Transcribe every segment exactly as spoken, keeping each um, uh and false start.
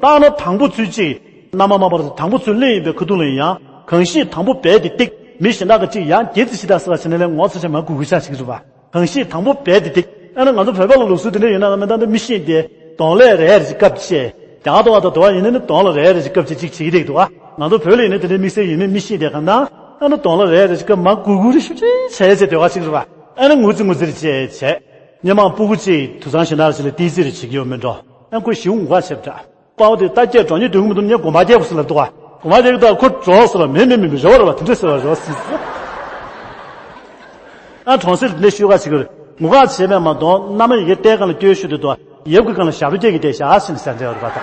ད་ནི་དང་པོ་ཚུལ་གཅིག་མནའ་མ་མ་པར་དང་པོ་ཚུལ་གླེང་ཡིན་པའི་ཁ་ཐུག་ལ་ཡང་གང་ཞིག་དང་པོ་རྦད་དེ་བཏེག་མི་གཞན་དག་གི་གཅིག་ཡང་བརྒྱད་ཙི་ཞིག་དང་ཟེར་བ་བྱས་ནས་ལས་ངོ་ཚ་ཆེ་མ་གུ་གུ་ཤ་ཞིག་རུ་བ། གང་ཞིག་དང་པོ་རྦད་དེ་བཏེག་ཨ་ནི་ང་ཚོ་བོད་པ་ལ་ལུགས་སྲོལ་དེ་འདྲ་ཡོད་ན་མི་འདང་དེ་མི་ཤེས་ཏེ་གདོང་ལས་རེ་རེ་ཞིག་བཀབ་བྱས། རྒྱ་གར་དུ་བ་དང་དུ་བ་ཡིན་ན་ནི་གདོང་ལ་རེ་རེ་ཞིག་བཀབ་བྱས་ཅིག་བྱེད་ཀྱི་འདུག་དུ་བ། ང་ཚོ་བོད་ལ་ཡིན་ན་དེ་འདྲའི་དམིགས་བསལ་ཡོད་མེད་མི་ཤེས་ཏེ་གང་ལྟར་ཨ་ནི་གདོང་ལ་རེ་རེ་ཞིག་བཀབ་མ་གུ་གུ་རེ་ཞིག་བྱས་བྱས་དེ་བ་ཞིག་རུ་བ། ཨ་ནི་ངུ་ཙི་ངུ་ཙི་རེ་བྱས་བྱས། སྔོན་མ་སྤུ་གུ་གཅིག་དུད་ཚང་གཞན་དག་ཅིག་ལ་ཏི་ཙི་རེ་བྱེད་ཀྱི་ཡོད་མེད་འགྲོ། ཨ་ཁོ་ཞིའུ་ངུ་ཁ་ཆེ་བྲ། པའོ་དེ་ད་སྐད་གྲོགས་ཉིད་དོན་གྱི་མི་འདུག་ཉེ་དགོན་པ་སྐྱེ་བོ་སུ་ལ་འདུག་བ། དགོན་པ་སྐྱེ་གི་ད་ཁོ་གྲོགས་སུ་ལ་མེད་མེད་མེད་མེད་རེ་བ་རེ་བ་དེ་འདྲ་ཟེར་བ་རེ་བ་སི། ཨ་གྲོང་གསེབ་འདི་ཤོད་ག་ཞིག་གི་ངུ་ག་བྱེད་མེད་མ་གཏོགས་མནའ་མ་ཡི་གེ་ལྟས་གང་ལ་སྐྱོ་ཤོས་དེ་དོ་ཡབ་ཀྱི་གང་ལ་ཞབས་རུ་སྐྱེ་གི་ལྟས་ཞག་ཟིན་ཟེར་འདྲ་བ་རེ་བ་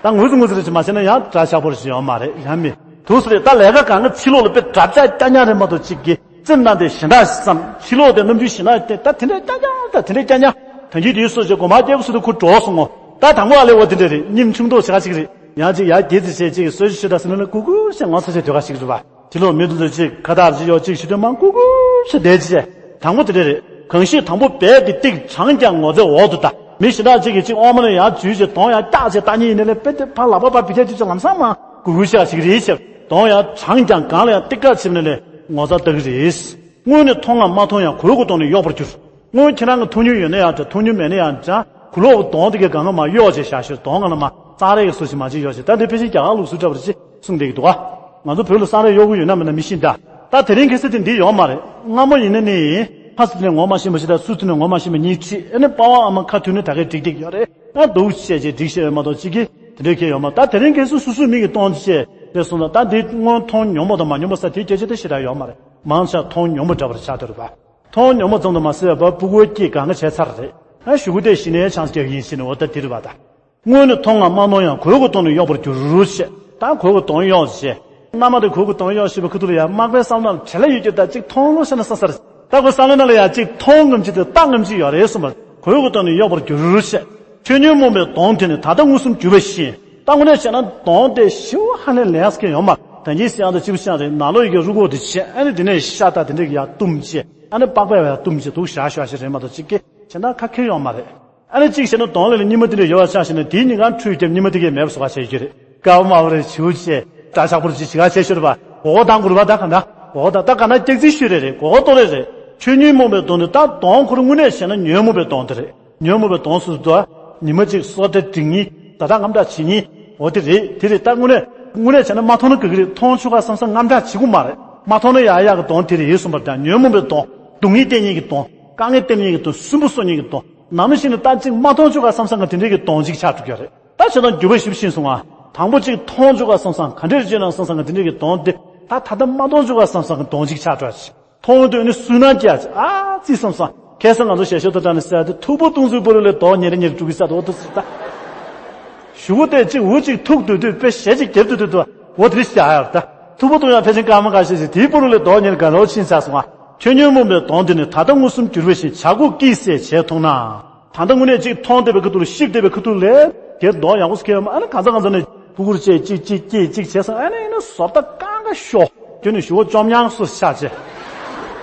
ད། ད་ངུ་ཚུ་ངུ་ཚུ་རེ་ཅི་མ་བྱས་ན་ཡང་དགྲ་ཆགས་པོ་རེ་ཞིག་ཡོང་མ་རེད་ཡང་མི། དུས་སུ་རེད་ད་ལས་ཀ་གང་གི་ཕྱི་ལོགས་ལ་དཔེ་དྲ་ལྕག་སྐྱ་ཉག་རེད་མ་གཏོགས་གཅིག་གི་རྩེ་ན་དེ་ཞེ་དྲག་བསམ་ཕྱི་ལོགས་དེ་རྣམ་འགྱུར་ཞེ་དྲག་དེ་ད་དེ་འདྲ་སྐྱ་ཉག་ད་དེ་འདྲ་སྐྱ་ཉག་ད་གིན་དེའི་སོ་ཞེ་གོ་མ་སྐྱེ་བོ་སུ་དུ་ཁུ་འགྲོ་སོང་ངོ་ད་དང་པོ་ཨ་ལེ་བ་དེ་འདྲ་རེད་སྙིམ་ཆུང་མདོག་ཆེ་ཁ་ཅིག་རེད་ཡང་ཅིག་ཡར་རྒྱས་ཙི་བྱས་ཅིག་སོ་ཞེ་ཞེ་དྲག་སེ་ནི་ལ་ཀུ་ཀུ་ཞེ་ངོ་ཚ་ཞེ་དོད་ཁ་ཅིག་རེད་བ་ཕྱི་ལོགས་མི་དུ་དུ་ཅིག་ཁ་བཏགས་ཅིག་ཡོད་ཅིག་ཞུ་དོན་མང་ཀུ་ཀུ་ཞེ་བསྡད་ཅི་བྱས་དང་པོ་དེ་འདྲ་རེད་གང་ཞིག་དང་པོ་རྦད་དེ་ཏིག་གྲངས་ཀྱང་ངོ་ཚ་འོག་ཏུ་ད། མི་ཞེ་དྲག་ཅིག་གིས་ཅིག་ཨོ་མ་ནས་ཡར་འཛུལ་བྱས་གདོང་ཡར་བཀྱག་བྱས་ལྟ་ཉེ་ཡིན་ནའི་ལས་དཔེ་དེ་ཕར་ལག་པ་ཕར་བི་ཅ་དུས་ཚོད་ལམ་སང་མ་གུ་གུ་ཤ་ཞིག་རེད་ཤག་གདོང་ཡར་གྲངས་ཀྱང་གང་ལ་ཡང་ཏིག་ཀ་ཕྱིན་ནའི་ལས་ངོ་ཚ་ལྟ་གི་རེད། སྔོན་ནས་མཐོང་ངམ་མ་མཐོང་ཡང་གོས་གོས་གདོང་ནས་གཡོགས་པར་འགྱུར། སྔོན་ཁྱེད་རང་གི་མཐོང་མྱོང་ཡོད་ན་ཡང་འདྲ་མཐོང་མྱོང་མེད་ན་ཡང་འདྲ་གུ་ལོག་གདོང་དེ་གའི་སྒང་ག་མ་གཡོགས་བྱས་བཞག་ཤོད་གདོང་སྒང་ལ་མ་གཙང་རས་ཀྱི་སོ་ཞིག་མ་བྱེད་གཡོགས་བྱས་ད་འདི་ཕལ་ཆེར་རྒྱ་གར་ལུགས་སྲོལ་འདྲ་བ་རེད་ཅེས་གསུངས་བསྡད་ཀྱི་འདུག་ག་ང་ཚོ་བོད་ལ་གཙང་རས་གཡོག་གི་ཡོད་ན་མེད་ན་མི་ཤེས་ད། ད་དེ་རིང་ཁ་སང་དེ་འདི་ཡོད་མ་རེད། སྔ་མོ་ཡིན་ན་ནི། ཕ་སི་ནས་ངོ་མ་ཤེས་པ་ཞིག་དང་སུ་དེ་ནས་ངོ་མ་ཤེས་པ་གཉིས་ཁྲིད་ཨ་ནི་པ་ཝང་ཨ་མ་ཁ་མཐུན་ནས་ད་གའི་འགྲིག་འགྲིག་ཡོད་རེད། ང་འདུག་བཤད་ཅེས་འགྲིག་བཤད་ཡོད་མ་གཏོགས་ཅི་གི་དེ་འདྲའི་ཁྱད་ཡོད་མ་ད་དེ་རིང་ཁ་སང་སུ་སུ་མིག་གིས་མཐོང་ཅེས་རེད་སོང་ད་ད་འདི་སྔོན་མཐོང་མྱོང་མ་དང་མ་མྱོང་པ་ས་དེའི་སྐད་ཆ་དེ་ཞེ་དྲག་ཡོད་མ་རེད། མང་ཆེ་མཐོང་མྱོང་མ་འདྲ་བར་ཆགས་དེ་རེད་པ། མཐོང་མྱོང་མ་ཙམ་དུ་མ་ཟད་པ་སྤུ་གུའི་སྐྱེས་གང་ག་བྱས་ཚར་རེད། ཨ་ཞུ་གུ་དེ་ཞི་ནས་ཆང་སྐྱེ་ཡིན་ཞེས་ནས་འོ་ད་དེ་རེད་པ་ད། སྔོན་ནས་མཐོང་ངམ་མ་མཐོང་ཡང་གོས་གོས་གདོང་ནས་གཡོགས་པར་འགྱུར་ཞེས། ད་གོས་གོས་གདོང་གཡོགས་ཞེས། མནའ་མ་དེ་གོས་གོས་གདོང་གཡོགས་ཞེས་པའི་ཁ་ཐུག་ལ་ཡང་མག་པའི་བསམ་བློ་ལ་བྲེལ་ལ་ཡོད་རྒྱུ་ད་ཅིག་མཐོང་ལོ་ཤེ་ན་ས་སར། ད་གོས་བསམ་བློ་ནང་ལ་ཡང་ཅིག་མཐོང་ངམ་ཅིག་དང་ལྟ་ངམ་ཅིག་ཡོད་རེད་གསུངས་པར་གོས་གོས་གདོང་ནས་གཡོགས་པར་འགྱུར་ཞེས། ཁྱོད་ཉོན་མོངས་པའི་གདོང་དེ་ནི་ད་ལྟ་མངོན་སུམ་གྱུར་པ་བཞིན། ད་དངོས་གནས་བྱས་ན་གདོང་དེ་ཞེ་པོ་ཧ་ལས་ལས་སྐྱེ་ཡོད་མ་རེད། ད་གིན་སྲིད་ཨང་དང་གཅིག་པ་ཤང་རེད་ནང་ལོགས་ཡི་གེ་རུ་གོ་དེ་བྱས་ཨ་ནི་དེ་ནས་ཤ་སྟག་དེ་འདྲས་ཀྱི་ཡར་བཏུམ་བྱས་ཨ་ནི་པགས་པས་ཡར་བཏུམ་བྱས་འདུག་བཞག་ཤོག་ཞེས་རེད་མ་གཏོགས་ཅིག་གི་བྱས་ན་ཁ་ཁེར་ཡོད་མ་རེད། ཨ་ནི་གཅིག་བྱས་ན་གདོང་ལས་ལ་སྙིགས་མ་དེ་འདྲ་ཡོད་པ་ཆགས་ཤིང་ན་དེའི་ཉིན་གང་འཁྲུད་རྒྱབ་སྙིགས་མ་དེ་གས་མེད་པ་བཟོ་ག་བྱེད་རྒྱུ་རེད། དཀར་མ་བ་རེད་བྱིའུ་བྱས་དགྲ་ཆགས་པོར་ཅིག་བྱེད་ག་བྱེད་ཤོར་བ་མགོ་སྐོར་བཏང་དགོས་རེད་པ་ད་ག་འདྲ་མགོ་སྐོར་བཏང་ད་ག་ན་སྐྱག་རྫུན་ཤོད་རེད་རེད་མགོ་སྐོར་གཏོར་རེད་རེད། ཁྱོད་ཉོན་མོངས་པའི་གདོང་དེ་ད་གདོང་ཁོ་རང་དངོས་གནས་བྱས་ན་ཉོན་མོངས་པའི་གདོང་དེ་རེད། ཉོན་མོངས་པའི་གདོང་སུ་དུ་ཉི་མ་གཅིག་སོ་ཏྲ་འགྲིག་ཉིན་ད་ལྟ་རྔམ་དྲག་བྱེད་ཉིན་འོ་དེ་རེད་དེ་རེད་ད་དངོས་གནས་དངོས་གནས་བྱས་ན་མ་མཐོང་ན་དགའ་གི་རེད་མཐོང་ཆོག་ག་བསམ་བསམ་རྔམ་དྲག་བྱེད་དགོས་མ་རེད་མ་མཐོང་ན་ཡག་ཡག་གི་གདོང་དེ་རེད་ཡོད་གསུངས་པ་དང་ཉོན་མོངས་པའི་གདོང་སྡུག་བསྔལ་བསྟན་ཉིན་གྱི་གདོང་དཀའ་ངལ་བསྟན་ཉིན་གྱི་གདོང་སུན་པོ་གསོ་ཉིན་གྱི་གདོང་ནམ་ཞིག་ནས་ད་ཅིག་མ་མཐོང་ཆོག་ག་བསམ་བསམ་ག་དེ་འདྲའི་གི་གདོང་ཅིག་ཆགས་འགྲོ་གི་རེད། ད་བྱས་ན་འགྱུར་བ་ཞིབ་ཕྱིན་སོང་ང་། དང་པོ་ཅིག་མཐོང་ཆོག་ག་བསམ་བསམ་ག་འདྲས་བྱས་ན་བསམ་བསམ་ག་དེ་འདྲའི་གི་གདོང་དེ་ད་ད་ལྟ་མ་མཐོང་ཆོག་ག་བསམ་བསམ་ག་གདོང་ཅིག་ཆགས་འགྲོ་ཅིག་མཐོང་དུས་ནི་སུན་སྣང་སྐྱེ་ཡ་ཅིག་ཨ་ཙི་བསམ་བསམ་ཁ་སང་ང་ཚོ་ཞལ་ཤོར་ད་དྲག་ནས་ཟེར་ཡ་དེ་ཐུག་པ་བཏུང་ཚུལ་པོ་རུ་ལས་དོག་ཉེ་རེ་ཉེ་རེ་དཀྲུག་གི་ས་དོག་ཏུ་ཟེར་ད། ཞུ་བོ་དེ་ཅིག་འུ་ཅིག་ཐུག་དུས་དུས་དཔེ་ཞེ་ཅིག་རྒྱབ་དུས་དུས་དུ་འོ་དེ་རིགས་བྱ་ཡ་ད། ཐུག་པ་བཏུང་ཡ་ཕལ་ཆེར་སྐར་མ་འགའ་ཤས་ཤིག་དེའི་པོ་རུ་ལས་དོག་ཉེ་རེ་ག་ལོ་ཕྱིན་ཚར་སོང་ང་། ཁྱོད་ཉོན་མོངས་པའི་གདོང་དེ་ནི་ད་ལྟ་མངོན་སུམ་གྱུར་པ་བཞིན་བྱ་རྒོད་ཀྱིས་བསད་བྱས་མཐོང་ན། ད་ལྟ་དངོས་གནས་ཅིག་མཐོང་བསྡད་པའི་ཁ་ཐུག་ལ་ཤིག་བསྡད་པའི་ཁ་ཐུག་ལས་དེར་མདོག་ཡག་པོ་སྐྱེ་ཡོད་མ་ཨ་ནི་གང་ཚ་གང་ཚ་ནས་ཕུ་གུར་བཅས་ཅིག་ཅིག་སྐྱེས་ཅིག་བྱས་སོང་ཨ་ནི་ཨ་ནི་བཟོ་ལྟ་གང་ག་ཤོག་ཁྱོད་ནི་ཞུ་བོ་བཅོམ་ཉང་སོ་ཆགས་བྱས།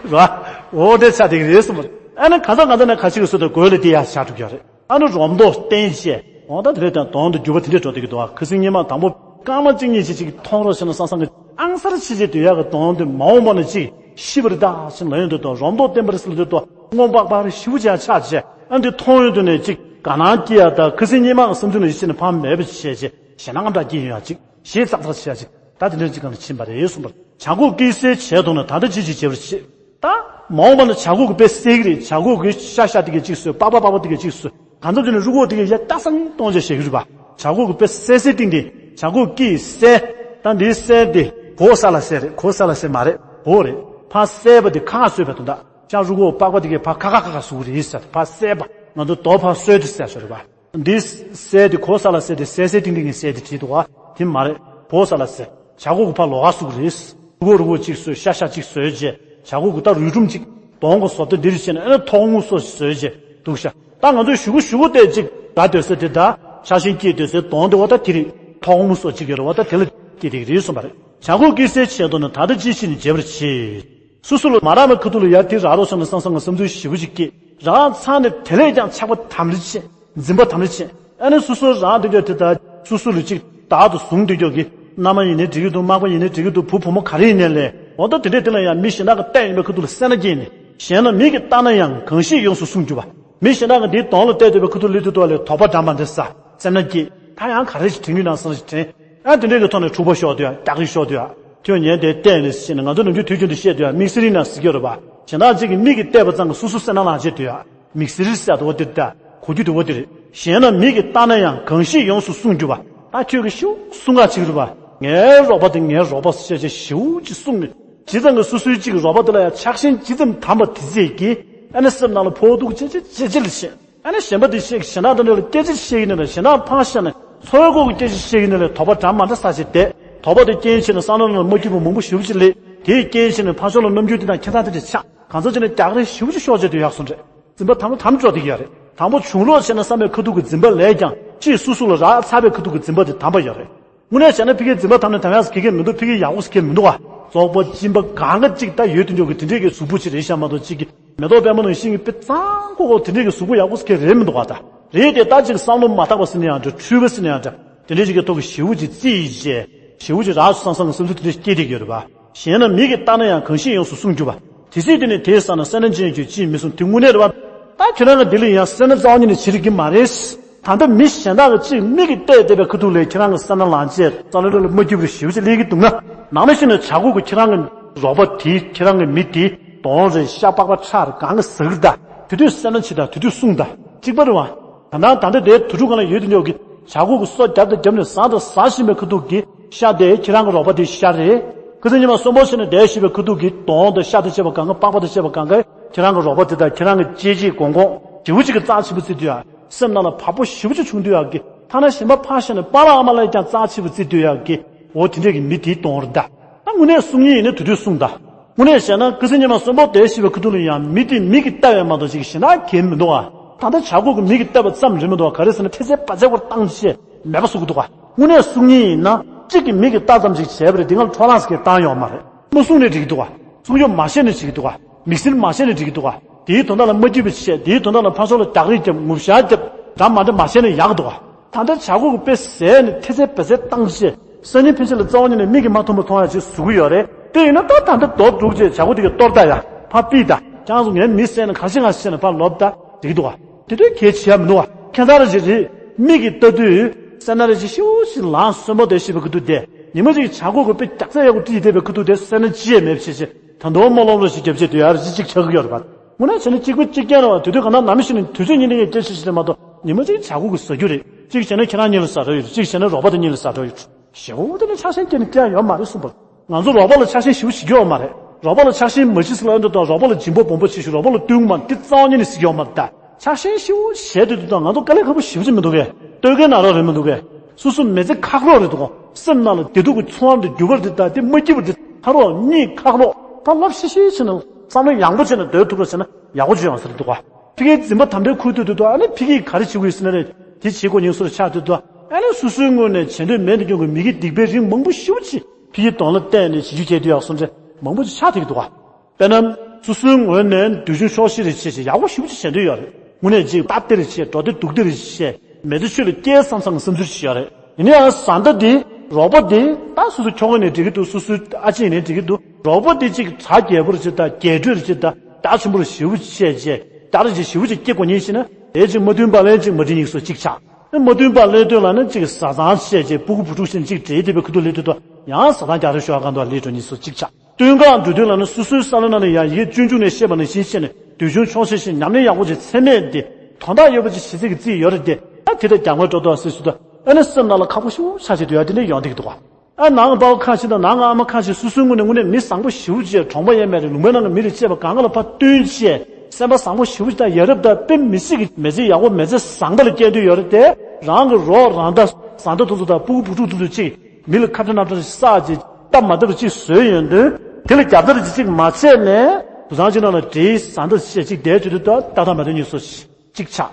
ར། འོ་དེ་ཆ་དེ་གི་རེད་སོང་ཨ་ནི་གང་ཚ་གང་ཚ་ནས་ཁ་ཅིག་གི་སོ་དེ་གོས་ལ་དེ་ཡག་ཆགས་འགྲོ་གི་ཡོད་རེད། ཨ་ནི་རོམ་མདོག་བསྟན་བྱས་འོ་ད་དེ་རེད་དང་གདོང་དུ་འགྱུར་བ་དེ་འདྲས་འགྲོ་བསྡད་ཀྱི་འདུག་ཨ་ཁ་སང་ཉི་མ་དང་པོ་རྐང་མ་གཅིག་གཉིས་ཅིག་ཅིག་མཐོང་རོགས་བྱས་ན་སང་སང་གི་ཨང་སར་ཕྱི་བྱས་སྡོད་ཡག་གི་གདོང་དེ་མ་འོངས་པ་ན་ཅིག་ཤི་བར་གདའ་ཞེས་ལབ་ཡོང་དུས་དང་རོམ་མདོག་བསྟན་པར་སྲིད་ལ་དུས་དང་སྔོ་པག་པག་རེ་ཞིབ་ཅིག་ཆགས་བྱས་ཨ་འདི་མཐོང་ཡོང་དུས་ནས་ཅིག་དགའ་སྣང་སྐྱེ་ཡ་ད་ཁ་སང་ཉི་མ་གི་བསམ་ཚུལ་ནང་བཞིན་བྱས་ནས་ཕམ་མེད་པ་ཅིག་བྱས་བྱས་ཞེ་ན་རྔམ་དྲག་སྐྱེ་ཡོང་ཡ་ཅིག་ཞེ་ཙག་ཙག་བྱས་ཡ་ཅིག་ད་དེ་འདྲ་ཅིག་གང་ལ་ཕྱིན་པ་རེད་གསུངས་པར་བྱ་རྒོད་ཀྱིས་བསད་བྱས་དང་ནི་ད་ལྟ་ཅི་ཞིག་བྱེད་པར་བྱེད། ད། མ་འོངས་པ་ན་བྱ་རྒོད་ཀྱིས་དཔེ་བསད་ཀྱི་རེད་བྱ་རྒོད་ཀྱིས་ཤ་ཤ་དེ་གས་གཅིག་གསོད་པགས་པ་པགས་པ་དེ་གས་གཅིག་གསོད་གང་འཚམ་དེ་ནས་རུ་སྒོག་དེ་གས་ཡ་ལྟ་སང་གཏོང་བྱས་བྱེད་ཀྱི་རེད་པ། བྱ་རྒོད་ཀྱིས་དཔེ་བསད་བསད་ཏིང་ཏིང་བྱ་རྒོད་ཀྱིས་བསད། ད་འདིའི་བསད་དེ་གོ་ས་ལ་བསད་རེད་གོ་ས་ལ་བསད་མ་རེད་གོ་རེད། ཕར་བསད་པ་དེ་ཁ་ཁ་གསོད་པའི་དོན་དག་ཅང་རུ་སྒོག་པགས་པ་དེ་གས་ཕར་ཁ་ཁ་ཁ་ཁ་ཟུག་རེད་ཟེར་ཕར་བསད་པ་ང་ཚོ་རྡོ་ཕར་གསོད་དེ་བསད་ཤོག་རེད་པ། འདི་བསད་དེ་གོ་ས་ལ་བསད་དེ་བསད་བསད་ཏིང་ཏིང་གི་བསད་དེ་བྲིས་འདུག་ག་དེ་མ་རེད། གོ་ས་ལ་བསད། བྱ་རྒོད་ཀྱི་ཕར་ལོགས་ཀ་ཟུག་རེད། རུ་སྒོག་རུ་སྒོག་གཅིག་གསོད་ཤ་ཤ་གཅིག་གསོད་རྗེས་བྱ་རྒོད་ཀྱི་ད་རུས་སྒྲོམ་གཅིག་གདོང་གི་བཟོ་ལྟ་འདི་རུ་བྱས་ནས་ཨ་ནི་ཐོག་མུ་སོ་གསོད་རྗེས་འདུག་ཤ། ད་ང་ཚོས་ཞུ་གུ་ཞུ་གུ་དེ་གཅིག་ད་སྡོད་ས་དེ་ད་ཆགས་ཞེན་སྐྱེས་སྡོད་སའི་གདོང་དེ་བ་ད་དེ་རེད། ཐོག་མུ་སོ་གཅིག་ཡོད་རེད་བ་ད་དེ་ལ་སྐྱེས་དེ་རེད་གསུངས་པ་རེད། བྱ་རྒོད་ཀྱིས་བསད་བྱས་དོ་ནི་ད་ལྟ་ཅི་ཕྱིན་ནས་བརྗེད་པར་བྱེད། སོ་སོ་ལ་མ་རག་པའི་ཁ་ཐུག་ལ་ཡར་དེ་རག་རོགས་བྱུང་ན་བསམ་བསམ་ང་བསམ་ཚུལ་ཞེ་པོ་ཅིག་སྐྱེས། རག་ཚར་ནས་དེ་ལས་ཀྱང་ཆགས་པ་དམ་རི་ཆེ། འཛིན་པ་དམ་རི་ཆེ། ཨ་ནི་སོ་སོ་རང་དེ་འདྲ་དེ་ལྟར་སོ་སོ་ལ་ཅིག་བདག་ཏུ་བཟུང་དེ་འདྲ་གི་མནའ་མ་ཡིན་ནའི་འགྲིག་གི་འདུག་མག་པ་ཡིན་ནའི་འགྲིག་གི་འདུག་བུ་བུ་མོ་ག་རེ་ཡིན་ནའི་ལས་འོ་ད་དེ་འདྲས་དེ་ལ་ཡང་མི་གཞན་དག་གི་ལྟས་ཡིན་པའི་ཁ་ཐུག་ལ་སེར་སྣ་སྐྱེས་ནས་གཞན་ན་མི་གིས་བལྟས་ན་ཡང་གང་ཞིག་ཡོངས་སུ་བསྲུང་གྱུར་པ། མི་གཞན་དག་གི་འདིའི་གདོང་ལ་བལྟས་བསྡད་པའི་ཁ་ཐུག་ལ་དེ་ཐོག་ལས་དོགས་པ་འདྲ་མ་འདྲ་ཟ་སེར་སྣ་སྐྱེས་ད་ཡང་ག་རེ་ཞིག་དྲན་གྱི་ན་བསམ་ཞིག་དྲན། ཨ་དེ་འདྲས་ཀྱི་ཐོག་ནས་འཁྲུག་པ་ཤོར་དུས་ཡང་སྐྱག་རིགས་ཤོར་དུས་ཡང་ཁྱོད་ཉན་དེ་བལྟས་ནས་ཤེས་ནས་ང་ཚོ་ནམ་རྒྱུན་དུས་རྒྱུན་དུ་བཤད་དུས་ཡང་མིག་སེར་ཡིན་ན་ཟེར་གྱི་ཡོད་རེད་པ། གཞན་དག་ཅིག་གིས་མིག་གིས་བལྟས་པ་ཙམ་གྱིས་སོ་སོ་སེར་སྣ་ལངས་བྱེད་དུས་ཡང་མིག་སེར་ཟེར་དོ་འདིར་ད་གོ་རྒྱུ་དེ་བ་འདིར་གཞན་ན་མིག་གིས་བལྟས་ན་ཡང་གང་ཞིག་ཡོངས་སུ་བསྲུང་གྱུར་པ། ད་ཁྱོད་ཀྱིས་ཞིབ་གསུང་ག་ཅིག་རེད་པ། ངའི་རོགས་པ་དེ་ངའི་རོགས་པ་ཟེར་བྱས་ཞིབ་ཅིག་གསུང་ནས་ཇི་ཙམ་གྱིས་སོ་སོའི་གཅིག་གི་རོགས་པ་དེ་ལ་ཡང་ཆགས་ཞེན་ཇི་ཙམ་དམ་པ་དེ་ཚད་ཀྱིས་ཨ་ནི་སེམས་ནང་ལ་ཕོག་ཐུག་ཅེ་ཅེ་ཅེ་ཅེ་ལ་བྱེད། ཨ་ནི་གཞན་པ་དེ་བཤད་གཞན་དག་དེ་འདྲ་ལ་སྐད་ཆ་བཤད་ཀྱི་ནི་ལ་གཞན་དག་ཕངས་བཤད་ནས་འཚོ་བའི་སྐོར་གྱི་སྐད་ཆ་བཤད་ཀྱི་ནི་ལ་དོགས་པ་འདྲ་མ་འདྲ་ཟ་བྱས་བསྡད་དོགས་པ་དེ་རྐྱེན་བྱས་ནས་བསམ་བློ་ནང་ལ་མ་སྐྱིད་པ་མང་པོ་ཞེ་པོ་ཅིག་སླེབས་དེའི་རྐྱེན་བྱས་ནས་ཕར་ཕྱོགས་ལ་རྣམ་འགྱུར་དེ་དང་ཁྱད་མཚར་དེ་འདྲ་ཆགས་གང་ཚོད་བྱས་ནས་རྒྱག་རེས་ཞེ་པོ་ཅིག་ཤོར་བྱས་དུས་ཡག་སོང་རེད། འཛིན་པ་དམ་དམ་འཇོག་བསྡད་ཀྱི་ཡོད་རེད། དང་པོ་བྱུང་ལོག་བྱས་ན་བསམ་པའི་ཁ་ཐུག་གི་འཛིན་པ་ལས་ཀྱང་ཅིས་སུ་སུ་ལ་རག་ཚར་བའི་ཁ་ཐུག་གི་འཛིན་པ་དེ་དམ་པ་ཡོད་རེད། དངོས་གནས་བྱས་ན་ཕ་གིའི་འཛིན་པ་དམ་ནས་དམ་ཡག་སུ་གེ་གེ་མི་འདུག་ཕ་གི་ཡག་པོ་སུ་གེ་མི་འདུག་བ། བཙོག་པ་སྦྱིན་པ་གང་ག་གཅིག་ད་ཡོད་དུ་འཇོག་གི་དེ་འདྲས་ཀྱི་གཟུགས་པོ་ཅིག་རེད་ཤག་མ་གཏོགས་གཅིག་གི་མེ་ཏོག་པད་མ་ནང་བཞིན་གྱི་དཔེ་གཙང་ཁོག་ཁོག་དེ་འདྲས་ཀྱི་གཟུགས་པོ་ཡག་པོ་སུ་གེ་རེད་མི་འདུག་བ་ད། རེད་དེ་ད་ཅིག་བསམ་བློ་མ་བཏང་བ་ཟེར་ན་ཡང་འདྲ་འཁྲུལ་པ་ཟེར་ན་ཡང་འདྲ་དེ་འདྲས་ཅིག་གི་ཐོག་གི་ཞེ་པོ་ཅིག་རྩིས་ཡིས་བྱས་ཞེ་པོ་ཅིག་རག་སོང་བསམ་བསམ་གི་སེམས་ཚོར་དེ་འདྲས་སྐྱེས་བསྡད་ཀྱི་ཡོད་རེད་པ། གཞན་ན་མི་གིས་བལྟས་ན་ཡང་གང་ཞིག་ཡོངས་སུ་བསྲུང་གྱུར་པ། དེ་སྲིད་དེ་ནི་དེའི་ས་ན་སེར་སྣ་ཅན་གྱི་ཅིས་མི་གསུང་དེ་དངོས་གནས་རེད་པ། ད་ཁྱེད་རང་གི་འདི་ལ་ཡང་སེར་སྣ་རྩ་བ་ཉིད་ནས་བྱེད་རིགས་ཀྱི་མ་རེད། ད་ལྟ་མི་གཞན་དག་གི་ཅིག་མིག་གིས་བལྟས་བསྡད་པའི་ཁ་ཐུག་ལས་ཁྱེད་རང་གི་སེར་སྣ་ལངས་བྱས་རྩ་ལ་ལ་མ་སྐྱིད་པར་ཞེ་པོ་ཅིག་སླེབས་ཀྱི་འདུག་ན། ནང་མི་ཤི་ནས་བྱ་སྒོ་གི་ཁྱེད་རང་གི་རོགས་པ་དེ་ཁྱེད་རང་གི་མི་དེ་གདོང་རེད་ཤ་པག་པ་ཁྲག་རེད་གང་གི་ཟག་རེད་ད། དེ་དུས་སེར་སྣ་བྱེད་ད་དེ་དུས་གསུང་ད་གཅིག་པ་རེད་བ། ད་ནང་ད་ལྟ་དེ་དུ་ཕྲུག་གང་ལ་ཡོད་དུ་འཇོག་གི་བྱ་སྒོ་གི་སོ་རྒྱབ་དང་རྒྱབ་ནས་ཟ་དང་ཟ་བཞིན་པའི་ཁ་ཐུག་གི་ཤ་དེ་ཁྱེད་རང་གི་རོགས་པ་དེ་ཤ་རེད། ཁ་སང་ཉི་མ་གསོན་པོ་བྱས་ནས་བསྡད་བཞིན་པའི་ཁ་ཐུག་གི་གདོང་དང་ཤ་དང་བཅས་པ་གང་ག་པགས་པ་དང་བཅས་པ་གང་ག་ཁྱེད་རང་གི་རོགས་པ་དེ་དང་ཁྱེད་རང་གི་གཅེས་གཅེས་གོང་གོང་ཞེ་པོ་ཅིག་གི་རྩ་ཆེན་པོ་བརྩི་དུས་ཡ། སེམས་ནང་ལ་བག་པོ་ཞེ་པོ་ཅིག་བྱུང་དུས་ཡག་གི་ཐ་ན་གཞན་པ་ཕར་བཞག་ནས་པཱ་ལགས་ཨ་མ་ལགས་ཀྱང་རྩ་ཆེ་བ་བརྩི་དུས་ཡག་གི་འོ་དེ་འདྲས་ཀྱི་མི་དེའི་གདོང་རེད་ད། ད་དངོས་གནས་གསུང་ཉིན་ཡིན་ན་དུས་དུས་གསུང་ད། དངོས་གནས་བཤད་ན་ཁ་སང་ཉི་མ་གསོན་པོ་བསྡད་བཞིན་པའི་ཁ་ཐུག་ལ་ཡང་མི་དེ་མིག་གིས་བལྟ་བས་མ་གཏོགས་ཅིག་གཞན་དག་གིས་མི་འདུག་ཨ། ད་ལྟ་བྱ་སྒོ་གི་མིག་གིས་བལྟ་བ་ཙམ་རེད་མི་འདུག་ཨ། ག་རེ་ཟེར་ན་ཐེ་ཚེ་བ་ཚེ་བར་བཏང་བྱས་མེད་པ་བཟོ་གི་འདུག་ཨ། དངོས་གནས་གསུང་ཉིན་ཡིན་ན་གཅིག་གིས་མིག་གིས་བལྟ་ཙམ་ཅིག་བྱས་པ་རེད་དེ་སྔ་ལ་ཕོ་ལངས་སུ་གིས་བཏང་ཡོད་མ་རེད། མ་གསུང་ནས་འགྲིག་གི་འདུག་ཨ། གསུང་ཡོད་མ་བཤད་ནས་འགྲིག་གི་འདུག་ཨ། མིག་སེར་མ་བཤད་ནས་འགྲིག་གི་འདུག་ཨ། དེའི་དོན་དག་ལ་མ་སྐྱིད་པ་བྱས་དེའི་དོན་དག་ལ་ཕར་ཕྱོགས་ལ་རྒྱག་རེས་རྒྱབ་ངུ་ཤག་རྒྱབ་འདྲ་མ་འདྲ་མ་བཤད་ན་ཡག་གི་འདུག་ཨ། ད་ལྟ་བྱ་སྒོ་གི་དཔེ་ཟས་ནས་ཐེ་ཚེ་བེ་ཚེ་བཏང་བྱས་སང་ཉིན་ཕན་ཆད་ལ་རྩ་བ་ཉིད་ནས་མིག་གིས་མ་མཐོང་བ་མཐོང་ཡ་ཅིག་བཟོ་གི་ཡོད་རེད། དེ་ཡིན་ན་ད་ད་ལྟ་རྡོ་སྒྲུག་བྱས་བྱ་སྒོ་དེ་ག་གཏོར་ད་ཡ་ཕར་ཕུད་ད་ཅང་སུ་ངའི་མི་བསད་ནས་ག་ཤེད་ག་ཤེད་ནས་ཕར་ལོབ་ད་འགྲིག་གི་འདུག་ག་དེ་དུས་གལ་ཆེ་ཡ་མི་འདུག་ག་ཁྱད་མཚར་རེ་ཅིག་རེད། མིག་གིས་ལྟ་དུས་སེར་སྣ་རེ་ཅིག་ཤིའུ་ཞིག་ལངས་གསོན་པོ་དེ་ཤི་བའི་གི་དུས་དེ་ཉི་མ་ཅིག་བྱ་སྒོ་གི་དཔེ་རྒྱག་རྩ་ཡག་པོ་བྲིས་བསྡད་པའི་གི་དུས་དེ་སེར་སྣ་ཅི་ཡང་མེད་པ་བྱས་བྱས་ད་དུང་རྨོ་ལོབ་ལོབ་ཞིག་རྒྱབ་བྱས་དུས་ཡ་རེ་ཅིག་ཅིག་ཆགས་ཀྱི་ཡོད་རེད་པ། དངོས་གནས་བྱས་ན་གཅིག་པ་གཅིག་རྐྱང་རེད་བ། དེ་དུས་གང་ལྟར་ནང་མི་ཤི་ནས་དུས་ཚོད་ཉིན་ནས་ངས་སྐད་ཆ་བཤད་ནས་མ་གཏོགས་ཉི་མ་གཅིག་བྱ་སྒོ་གི་ཟ་རྒྱུ་རེད། གཅིག་བྱས་ན་ཁྱེད་རང་གཉིས་ལ་ཟ་འགྲོ་ཡོད་རེད། གཅིག་བྱས་ན་རོགས་པ་དེ་གཉིས་ལ་ཟ་འགྲོ་ཡོད་རེད། ཞེ་པོ་དེ་ནི་ཆགས་ཞེན་སྐྱེས་ནས་སྐྱེ་ཡ་ཡོད་མ་རེད་གསུངས་པ། ང་ཚོ་རོགས་པ་ལ་ཆགས་ཞེན་ཞེ་པོ་ཞིག་ཡོད་མ་རེད། རོགས་པ་ལ་ཆགས་ཞེན་མ་བྱེད་ཟེར་ལབ་ཡོང་དུས་དང་རོགས་པ་ལ་སྦྱིན་པ་སྦོམ་པོ་བྱེད་ཞིང་རོགས་པ་ལ་བསྟུན་མ་འདི་རྩ་བ་ཉིད་ནས་ཟིག་ཡོད་མ་རེད་ད། ཆགས་ཞེན་ཞེ་པོ་བྱས་དུས་དང་ང་ཚོ་དཀའ་ལས་ཁག་པོ་ཞེ་པོ་ཅིག་མི་འདུག་གས། སྟོད་ཁའི་ནག་རོགས་རེད་མི་འདུག་གས། སོ་སོ་མི་ཚེ་ཁག་རོགས་རེད་འདུག་གོ། སེམས་ནང་ལ་བདེ་སྡུག་གི་ཚོར་བ་འདི་འགྱུར་བ་རེད་ད་འདི་མ་སྐྱིད་པ་འདི་ཁ་རོག་གཉིད་ཁག་རོག་ད་ལབ་ཤི་ཤི་བྱས་ན་བསམ་བློ་ཡང་པོ་བྱས་ན་སྡོད་ཐུབ་རོགས་བྱས་ན་ཡག་པོ་བྱུང་ཡོང་ས་རེད་འདུག་གོ། ཕ་གིའི་འཛིན་པ་དམ་པའི་ཁུར་དུ་དུ་དུ་ཨ་ནི་ཕ་གིས་ག་རེ་བྱེད་དགོས་ཡོད་ཟེར་ན་རེད། དེ་བྱེད་དགོས་ཉིན་སོར་ཆགས་དུ་དུ་ཨ་ནི་སོ་སོའི་ངོས་ནས་བྱེད་འདོད་མེད་དུ་ཀྱང་གི་མི་གི་སྡིག་པའི་རིགས་མང་པོ་ཞེ་པོ་ཅིག་ཕ་གིའི་གདོང་ལ་བལྟས་ནས་བྱེད་རྒྱུ་བྱས་དུ་ཡག་སོང་ཚེ་མང་པོ་ཅིག་ཆགས་ཐིག་འདུག་ག། དཔེར་ན་སོ་སོའི་ངོས་ནས་འདོད་ཆུང་ཆོག་ཤེས་རེ་བྱེད་ཞེས་ཡག་པོ་ཞེ་པོ་ཅིག་བྱེད་འདོད་ཡོད་རེད། དངོས་གནས་ཅིག་སྟབས་བདེ་རེ་བྱེད་འགྲོ་བདེ་འདུག་བདེ་རེ་བྱེད་མི་ཚེ་ཆོས་ལ་སྐྱེལ་བསམ་བསམ་གི་བསམ་ཚུལ་ཞིག་ཡོད་རེད། ཡིན་ན་ཡང་བཟའ་ཟླ་འདི་རོགས་པ་འདི་ད་སོ་སོ་ཁྱོ་ག་ནས་འགྲིག་གི་འདུག་སོ་སོའི་ཨ་ཅེ་ནས་འགྲིག་གི་འདུག་རོགས་པ་འདི་གཅིག་གྲ་རྒྱས་པོ་རེ་བྱེད་དང་རྒྱས་སྤྲོས་རེ་བྱེད་དང་རྒྱ་ཆེན་པོ་རེ་ཞེ་པོ་བྱས་རྗེས་རྒྱ་རེ་བྱེད་ཞེ་པོ་ཅིག་སྐྱེ་དགོས་ཉིན་ཞིག་ན་དེ་གཅིག་མ་མཐུན་པ་ལན་གཅིག་མ་འགྲིག་ཉིན་སོ་གཅིག་ཆགས། མ་མཐུན་པ་ལན་སྟོན་ལ་ནི་གཅིག་བཟའ་ཚང་བྱས་རྗེས་སྤུ་གུ་བུ་ཕྲུག་བཞིན་གཅིག་འབྲེལ་བསྡད་པའི་ཁུ་ཐུག་ལས་དུས་དོ་ཡང་བཟའ་ཚང་རྒྱ་རེ་ཞོག་གང་དུ་ལས་འགྲོ་ཉིན་སོ་གཅིག་ཆགས། སྟོན་ཁ་འགྲོ་དུས་ལ་ནི་སོ་སོའི་བསམ་བློ་ནང་ལ་ཡང་ཡིག་སྐྱོན་བཅུག་ནས་བཤད་པ་ནང་བཞིན་བཤད་ནས་དུས་ཆུང་ཆོག་ཤེས་ཤིང་ཉམས་ལེན་ཡག་པོ་ཅིག་ཚད་མེད་དེ་དོན་དག་ཡོད་པ་ཅིག་བྱེད་ཚིག་གི་རྩིས་ཡོད་རེད་དེ་ཨ་དེ་ལྟར་རྒྱབ་ངར་སྤྲོ་དོགས་སེ་སུ་དོ་ཨ་ནི་སེམས་ནང་ལ་ཁག་པོ་ཞེ་པོ་ཆགས་བྱེད་དུ་ཡང་དེ་འདྲ་ཡོང་བསྡད་ཀྱི་འདུག་ག། ཨ་ནང་པའོ་ཁ་ཆེ་དང་ནང་ཨ་མ་ཁ་ཆེ་སོ་སོའི་ངོས་ནས་དངོས་གནས་མི་བཟང་པོ་ཞེ་པོ་ཅིག་གྲོང་པ་ཡན་མེད་རེད་ལུང་པའི་ནང་གི་མི་རེད་ཅེས་པ་གང་ག་ལ་ཕར་བསྟུན་བྱས་སེམས་པ་བཟང་པོ་ཞེ་པོ་ཅིག་དང་ཡ་རབས་དང་དཔེ་མི་སྲིད་ཀྱི་མི་ཚེ་ཡག་པོ་མི་ཚེ་བཟང་པོ་ལ་སྐྱེལ་འདོད་ཡོད་རེད་དེ་རང་གི་རོགས་རང་ད་བཟའ་ཟླ་དེ་ཚོ་དང་སྤུ་གུ་བུ་ཕྲུག་དེ་ཚོ་ཅིག་མི་ལ་ཁ་བྲལ་ནམ་བྲལ་ཞིག་བསགས་ཅིག་སྟབས་མ་བདེ་བ་ཅིག་བཟོས་ཡོང་དུས་དེ་ལ་རྒྱབ་རྩ་རེ་ཅིག་མ་བྱས་ནས་དུ་ཚང་ཅིག་ནང་ལ་འདྲེའི་བཟའ་ཟླ་བཤད་ཅིག་བསྡད་བྱེད་དུས་ད་ལྟ་མ་བདེ་ཉིན་སོ་ཅིག་ཆགས།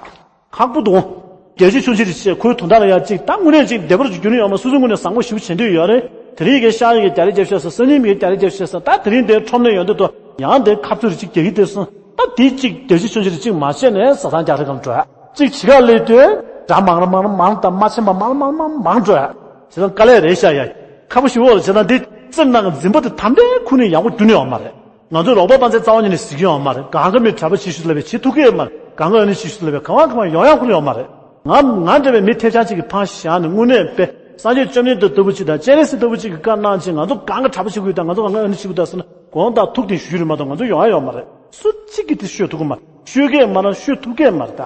ཁག་པོ་འདུག་རྒྱལ་སྤྱི་ཆུང་ཆེ་རེ་བྱས་ཁོའི་དོན་དག་ལ་ཡ་གཅིག་ད་དངོས་གནས་གཅིག་བདེ་བར་གྱུར་ནས་ཡོང་མ་སོ་སོའི་ངོས་ནས་བཟང་པོ་ཞེ་པོ་བྱེད་འདོད་ཡོད་རེད། དེ་རིང་གི་ཤག་ཡི་གི་རྒྱ་རེ་རྒྱབ་བཤད་ས་སང་ཉིན་མི་གི་རྒྱ་རེ་རྒྱབ་བཤད་ས་ད་དེ་རིང་དེ་ཁྲོམ་ནས་ཡོང་དུས་དོ་ཡང་དེ་ཁ་ཚུར་རེ་གཅིག་རྒྱག་གི་དེ་སོང་ད་དེ་གཅིག་རྒྱལ་སྤྱི་ཆུང་ཆེ་རེ་གཅིག་མ་བྱས་ནས་བཟའ་ཚང་རྒྱག་རེ་གང་འགྲོ་ཡ་གཅིག་བྱེད་ག་སླེབས་དུས་ དགྲ་མང་ར་མང་ར་མང་དང་མ་ཆེན་པ་མང་ར་མང་ར་མང་མང་འགྲོ་ཡ། བྱས་ཙང་དཀའ་ལས་རེད་ཤག་ཡ། ཁག་པོ་ཞིག་འོ་རེད། བྱས་ཙང་འདི་སེམས་ནང་གི་འཛིན་པ་དེ་དམ་པའི་ཁུར་ནས་ཡག་པོ་རྒྱུག་ནི་ཡོད་མ་རེད། ང་ཚོ་རོགས་པ་པ་ཚེ་རྩ་བ་ཉིད་ནས་གཟིགས་ཀྱི་ཡོད་མ་རེད། གང་ག་མི་གྲྭ་པ་བྱེད་ཤོག་ལབ་པས་བྱེད་ཐུབ་ཀྱི་ཡོད་མ་རེད། གང་ག་ཨ་ནི་བྱེད་ཤོག་ལབ་པས་གང་བ་གང་བ་ཡོང་ཡག་ཁུར་ཡོད་མ་རེད། ང་ང་འདྲ་བའི་མི་ཐེབས་ཆག་ཅིག་གི་ཕང་བཞག་ནས་དངོས་གནས་དཔེ་སངས་རྒྱས་བཅོམ་ལྡན་འདས་ལྟ་བུ་ཅིག་དང་སྤྱན་རས་གཟིགས་ལྟ་བུ་ཅིག་གིས་བཀའ་གནང་ཅིག་ང་ཚོ་གང་ག་གྲྭ་པ་བྱེད་དགོས་དང་ང་ཚོ་གང་ག་ཨ་ནི་བྱེད་དགོས་དང་ཟེར་ན་དགོངས་དག་ཐུགས་དེ་ཞུ་རེད་མ་གཏོགས་ང་ཚོ་ཡོང་ཡ་ཡོད་མ་རེད། སུ་གཅིག་གིས་དེ་ཤོད་ཐུབ་ཀྱི་མ་རེད། ཤོད་ཀྱི་མ་རེད། ཤོད་ཐུབ་ཀྱི་མ་རེད་ད།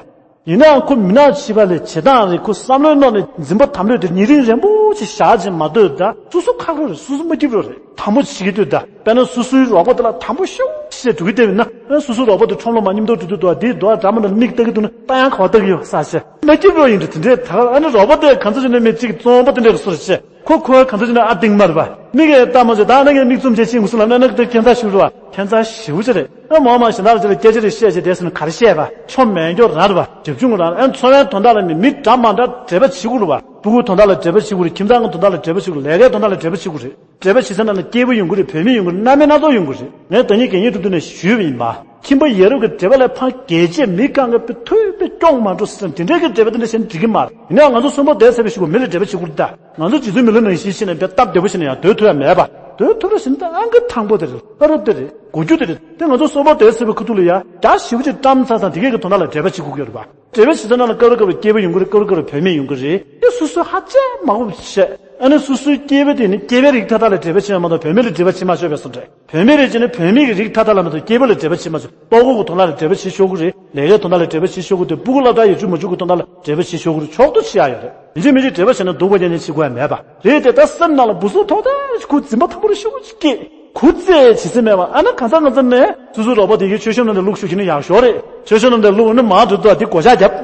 ཡིན་ནའང་ཁོ་མི་ནག་ཕྱི་པ་ལས་བྱེད་སྟངས་རེད། ཁོ་བསམ་བློའི་ནང་ནས་འཛིན་པ་དམ་ལྷོད་དེ་ཉེ་རིང་རན་པོ་ཅིག་བཞག་ཅིག་མ་སྡོད་ད། སོ་སོ་ཁག་རོ་རེད། སོ་སོ་མ་སྐྱིད་རོ་རེད། དམ་པོ་བྱེད་ཀྱི་འདུག་ད། དཔེར་ན་སོ་སོའི་རོགས་པ་དེ་ལ་དམ་པོ་ཤོག་ཅེས་འགྲོ་གི་བསྡད་ཡོད་ན། ཨ་སོ་སོའི་རོགས་པ་དེ་ཁྲོམ་ལ་མ་མཉམ་དུ་འགྲོ་དུས་འདུག་བ། དེའི་འདུག་བ་འདྲ་མ་འདྲ་མིག་ལྟ་གི་འདུག་ན་ལྟ་ཡང་ག་བ་ལྟ་གི་ཡོད་ས་ཆེ། མ་སྐྱིད་རོ་ཡིན་འདྲ་དེ་འདྲའི་ད་ག་ཨ་ནི་རོགས་པ་དེ་ག་ཚོད་ཅིག་ན་མི་གཅིག་བཙོང་པ་དེ་འདྲའི་སོ་རེ་ཆེ། ཁོ་ཁོའི་ག་ཚོད་ཅིག་ན་ཨ་ཏིང་མར་བ། མིག་གིས་ལྟ་མ་བྱེད་ད་ནི་ངས་མིག་བཙུམ་བྱས་ཕྱིན་དགོས་སུ་ལབ་ན་ནི་དེ་ཁྱད་མཚར་ཞིག་རེད་བ། ཁྱད་མཚར་ཞེ་པོ་ཅིག་རེད། ཨ་མོ་མ་གཞན་དག་ལ་ཅིག་ལ་སྐད་ཆ་རེ་བཤད་བྱས་དེ་སོང་ན་ག་རེ་བཤད་པ་ཆོ་མེད་འགྱོ་ར་རེད་བ། ཇབ་ཆུང་ར་ཨ་འཚོ་བའི་དོན་དག་ལ་ནི་མི་འདྲ་མ་འདྲ་འབྲེལ་བ་བྱེད་དགོས་རེད་བ། སྤུ་གུའི་དོན་དག་ལ་འབྲེལ་བ་བྱེད་དགོས་རེད། ཁྱིམ་ཚང་གི་དོན་དག་ལ་འབྲེལ་བ་བྱེད་དགོས་རེད། ལས་ཀའི་དོན་དག་ལ་འབྲེལ་བ་བྱེད་དགོས་རེད། འབྲེལ་བ་བྱེད་ས་ན་ནི་སྐྱེས་བུ་ཡོང་གི་རེད། བུད་མེད་ཡོང་གི་རེད། མནའ་མའི་སྣ་ཚོགས་ཡོང་གི་རེད། ངས་ད་ནི་རྒན་ཡོལ་གྲུབ་དུས་ནས་ཞུས་པ་ཡིན་པ། ཁྱིམ་པ་ཡ་རབས་ཀྱི་འབྲེལ་བ་ལས་ཕར་རྒྱལ་གཅེས་མི་རྐང་གི་པའི་ཐོས་པའི་སྐྱོང་མ་འགྲོ་ཟེར་དེ་འདྲའི་གི་འབྲེལ་བ་དེ་འདྲ་བྱས་ན་འགྲིག་གི་མ་རེད། ཡིན་ནའང་ང་ཚོ་གསོན་པོ་བསྡད་ཚར་བའི་གཞུག་གུ་མི་ལ་འབྲེལ་བ་བྱེད་དགོས་རེད་ད། ང་ཚོ་རྗེ་བཙུན་མི་ལ་ནང་བཞིན་བྱས་ནས་འབྲེལ་སྟབས་བདེ་པོ་བྱས་ནས་ཡང་སྡོད་ཐུབ་ཡ་མེད་པ། སྡོད་ཐུབ་ར་ཟིན་ད་ཨང་ཀི་དང་པོ་དེ་རེད། ཀ་རུ་དེ་རེད། གོ་རྒྱུ་དེ་རེད། དེ་ང་ཚོ་གསོན་པོ་བསྡད་ཚར་བའི་ཁུ་ཐུག་ལ་ཡ་རྒྱ་ཞེ་པོ་ཅིག་བཀྲམ་ཚར་ཙང་དེ་གས་ཀྱི་དོན་དག་ལ་འབྲེལ་བ་བྱེད་དགོས་ཀྱི་ཡོད་རེད་པ། འབྲེལ་བ་བྱེད་ས་ན་ལ་སྐབས་རེ་སྐབས་རེ་སྐྱེས་པ་ཡོང་གི་རེད། སྐབས་རེ་སྐབས་རེ་བུད་མེད་ཡོང་གི་རེད། དེ་སོ་སོ་ཧ་ཅང་མང་པོ་བྱས། ཨ་ནི་སོ་སོའི་སྐྱེས་པ་དེ་ནི་སྐྱེས་པའི་རིགས་མཐའ་དག་ལ་འབྲེལ་བ་བྱེད་ཡ་མ་གཏོགས་བུད་མེད་ལ་འབྲེལ་བ་བྱེད་མ་ཆོག་པའི་བཟོ་འདྲ། བུད་མེད་རེད་ཅེ་ནི་བུད་མེད་ཀྱི་རིགས་མཐའ་དག་ལ་མ་གཏོགས་སྐྱེས་པ་ལ་འབྲེལ་བ་བྱེད་མ་ཆོག་ལྟོ་གོས་ཀྱི་དོན་དག་ལ་འབྲེལ་བ་བྱེད་ཆོག་གི་རེད། ལས་ཀའི་དོན་དག་ལ་འབྲེལ་བ་བྱེད་ཆོག་གི་འདུག་སྤུ་གུ་སློབ་གྲྭ་ཡོད་རྒྱུ་མ་རྒྱུ་གི་དོན་དག་ལ་འབྲེལ་བ་བྱེད་ཆོག་གི་རེད། ཆོག་ཏུ་བྱེད་ཡ་ཡོད་རེད། ཡིན་གཅིག་མིན་གཅིག་འབྲེལ་བ་བྱས་ན་སྡུག་པ་ཉེན་ཉེན་བྱེད་དགོས་ཡ་མེད་པ་རེད། དེ་ལྟར་སེམས་ནང་ལ་སྦུ་སུབ་ཐོག་ཐག་ཅིག་ཁུ་འཛིན་པ་ཐང་པོ་རེ་ཤུགས་ཅིག་སྐྱེས། ཁུ་རྩེད་བྱེད་སེམས་མེད་པ། ཨ་ན་གང་ཚ་གང་ཚ་ནས་སོ་སོའི་རོགས་པ་དེ་གིས་མཆོད་བཤམས་ནང་དུ་བླུགས་ཤོག་བྱས་ན་ཡག་ཤོས་རེད། མཆོད་བཤམས་ནང་དུ་བླུགས་ནི་མང་དུ་འདུག་དེ་བགོ་བཤའ་བརྒྱབ།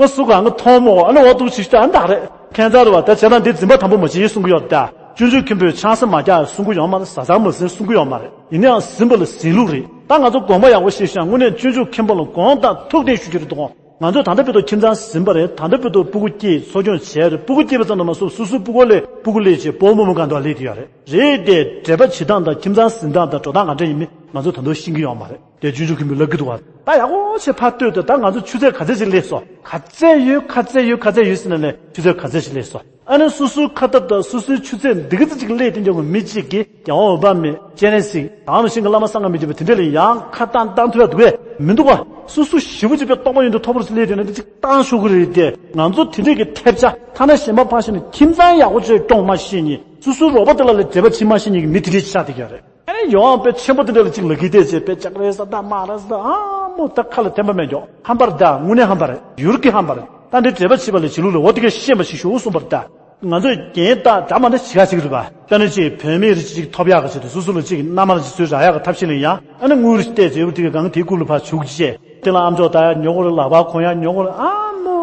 ཨ་སུ་གང་གི་མཐོང་མོ་ཨ་ན་འོ་འདུག་བྱེད་ཤོག་ཨ་ན་ད་རེད། ཁྱད་མཚར་རེད་བ། ད་བྱས་ན་འདི་འཛིན་པ་ཐང་པོ་མ་བྱེད་གསུང་གི་ཡོད་ད། སྤྱོད་འཇུག་མཁན་པོས་ཆང་ས་མ་རྒྱག་གསུང་གི་ཡོད་མ་རེད། བཟའ་ཚང་མ་ཟིན་གསུང་གི་ཡོད་མ་རེད། ཡིན་ནའང་ཟིན་པ་ལ་ཟིན་ལུགས་རེད། ད་ང་ཚོ་དགོངས་པ་ཡག་པོ་བཞེས་ཤག་དངོས་གནས་སྤྱོད་འཇུག་མཁན་པོ་ལ་དགོངས་དག་ཐུགས་བདེན་ཞུ་རྒྱུ་རེད་དོ། ང་ཚོས་ད་ལྟ་བར་དུ་ཁྱིམ་ཚང་ཟིན་པ་རེད། ད་ལྟ་བར་དུ་སྤུ་གུ་སྐྱེས་འཚོ་སྐྱོང་བྱས་རེད། སྤུ་གུ་སྐྱེས་པ་ཙམ་དུ་མ་ཟད་སོ་སོའི་སྤུ་གུ་ལས་སྤུ་གུ་ལས་བྱས་སྤོ་བོ་རྨོ་མོ་གང་དུ་སླེབས་ཀྱི་ཡོད་རེད། རེད་དེ་འབྲེལ་བ་བྱེད་སྟངས་དང་ཁྱིམ་ཚང་ཟིན་སྟངས་དང་འགྲོ་སྟངས་ག་འདྲ་ཡིན་མིན་ང་ཚོས་ད་དུང་ཤེས་ཀྱི་ཡོད་མ་རེད། དེ་སྤྱོད་འཇུག་མཁན་པོས་ལབ་ཀྱི་འདུག་བ། ད་ཡག་པོ་བྱས་ཕར་ལྟོས་དང་། ད་ང་ཚོ་ཆུ་ཚོད་ག་ཚོད་ཅིག་སླེབས་སོང་། ག་ཚོད་ཡོད་ག་ཚོད་ཡོད་ག་ཚོད་ཡོད་ཟེར་ནས་ནས་ཆུ་ཚོད་ག་ཚོད་ཅིག་སླེབས་སོང་། ཨ་ནི་སོ་སོའི་ཁ་ཐབས་དང་སོ་སོའི་ཆུ་ཚོད་འདི་ག་ཚོད་ཅིག་སླེབས་དེ་འཇོག་གི་མི་གཅིག་གིས་རྒྱལ་བ་འོད་དཔག་མེད་སྤྱན་རས་གཟིགས་དང་མ་ཤེས་ཀྱི་བླ་མ་གསང་སྔགས་མི་འཇིགས་པ་དེ་འདྲ་ལ་ཡང་ཁ་བཏང་བཏང་ཐུབ་ཡ་འདུག་གས་མི་འདུག་བ། སོ་སོ་ཞེ་པོ་ཅིག་པའི་རྟོགས་པ་ཡོད་དུ་མཐོ་པོར་སླེབས་དེ་ན་དེ་ཅིག་བཏང་ཆོག་གི་རེད་དེ། ང་ཚོ་དེ་འདྲས་ཀྱི་ཐེབས་ཆག་ཐ་ན་གཞན་པ་ཕར་ཞིག་ནས་ཁྱིམ་ཚང་ཡག་པོ་བྱས་སྐྱོང་མ་ཤེས་མཁན། སོ་སོའི་རོགས་པ་དེ་ལ་ལ་འབྲེལ་བ་བྱེད་མ་ཤེས་མཁན་གྱི་མི་དེ་འདྲས་ཆགས་བསྡད་ཀྱི་ཡོད་རེད། ཨ་ནི་ཡོང་དཔེ་ཆེན་པོ་དེ་འདྲ་ལ་གཅིག་ལ་གི་བལྟས་བྱས་དཔེ་ལྕགས་རེ་ས་ད་མ་རེ་ས་ད་ཨ་མོ་ད་ཁ་ལ་འཐེན་པ་མེད་འཇོག་ཧམ་པར་ད་དངོས་གནས་ཧམ་པ་རེད། ཡུལ་གྱི་ཧམ་པ་རེད། ད་འདི་འབྲེལ་བ་བྱེད་པ་ལ་བྱེད་ལུགས་ལ་འོ་དེ་གས་ཤེས་པ་ཞིག་ཞུ་གསུངས་པར་ད། ང་ཚོས་རྒྱན་བཏགས་འདྲ་མ་འདྲ་བྱེད་ཁ་ཞིག་རེད་པ། དཔེར་ན་ཅིག་བུད་མེད་རེ་ཅིག་ཐོབ་ཡག་གི་ཆེད་དུ་སོ་སོ་ལ་ཅིག་མནའ་མ་རེ་ཅིག་ཚུར་རག་ཡག་གི་ཐབས་ཤེས་ལ་ཡང་ཨ་ནི་དངུལ་རེ་བལྟས་བྱས་འོ་དེ་གས་གང་དེའི་སྐུ་ལ་ཕར་བྱུག་བྱས་དེ་ལ་ཨམ་ཅོག་བཏགས་ཡག་ཉོ་གི་རེད། ལག་པ་གོན་ཡག་ཉོ་གི་རེད། ཨ་མོ།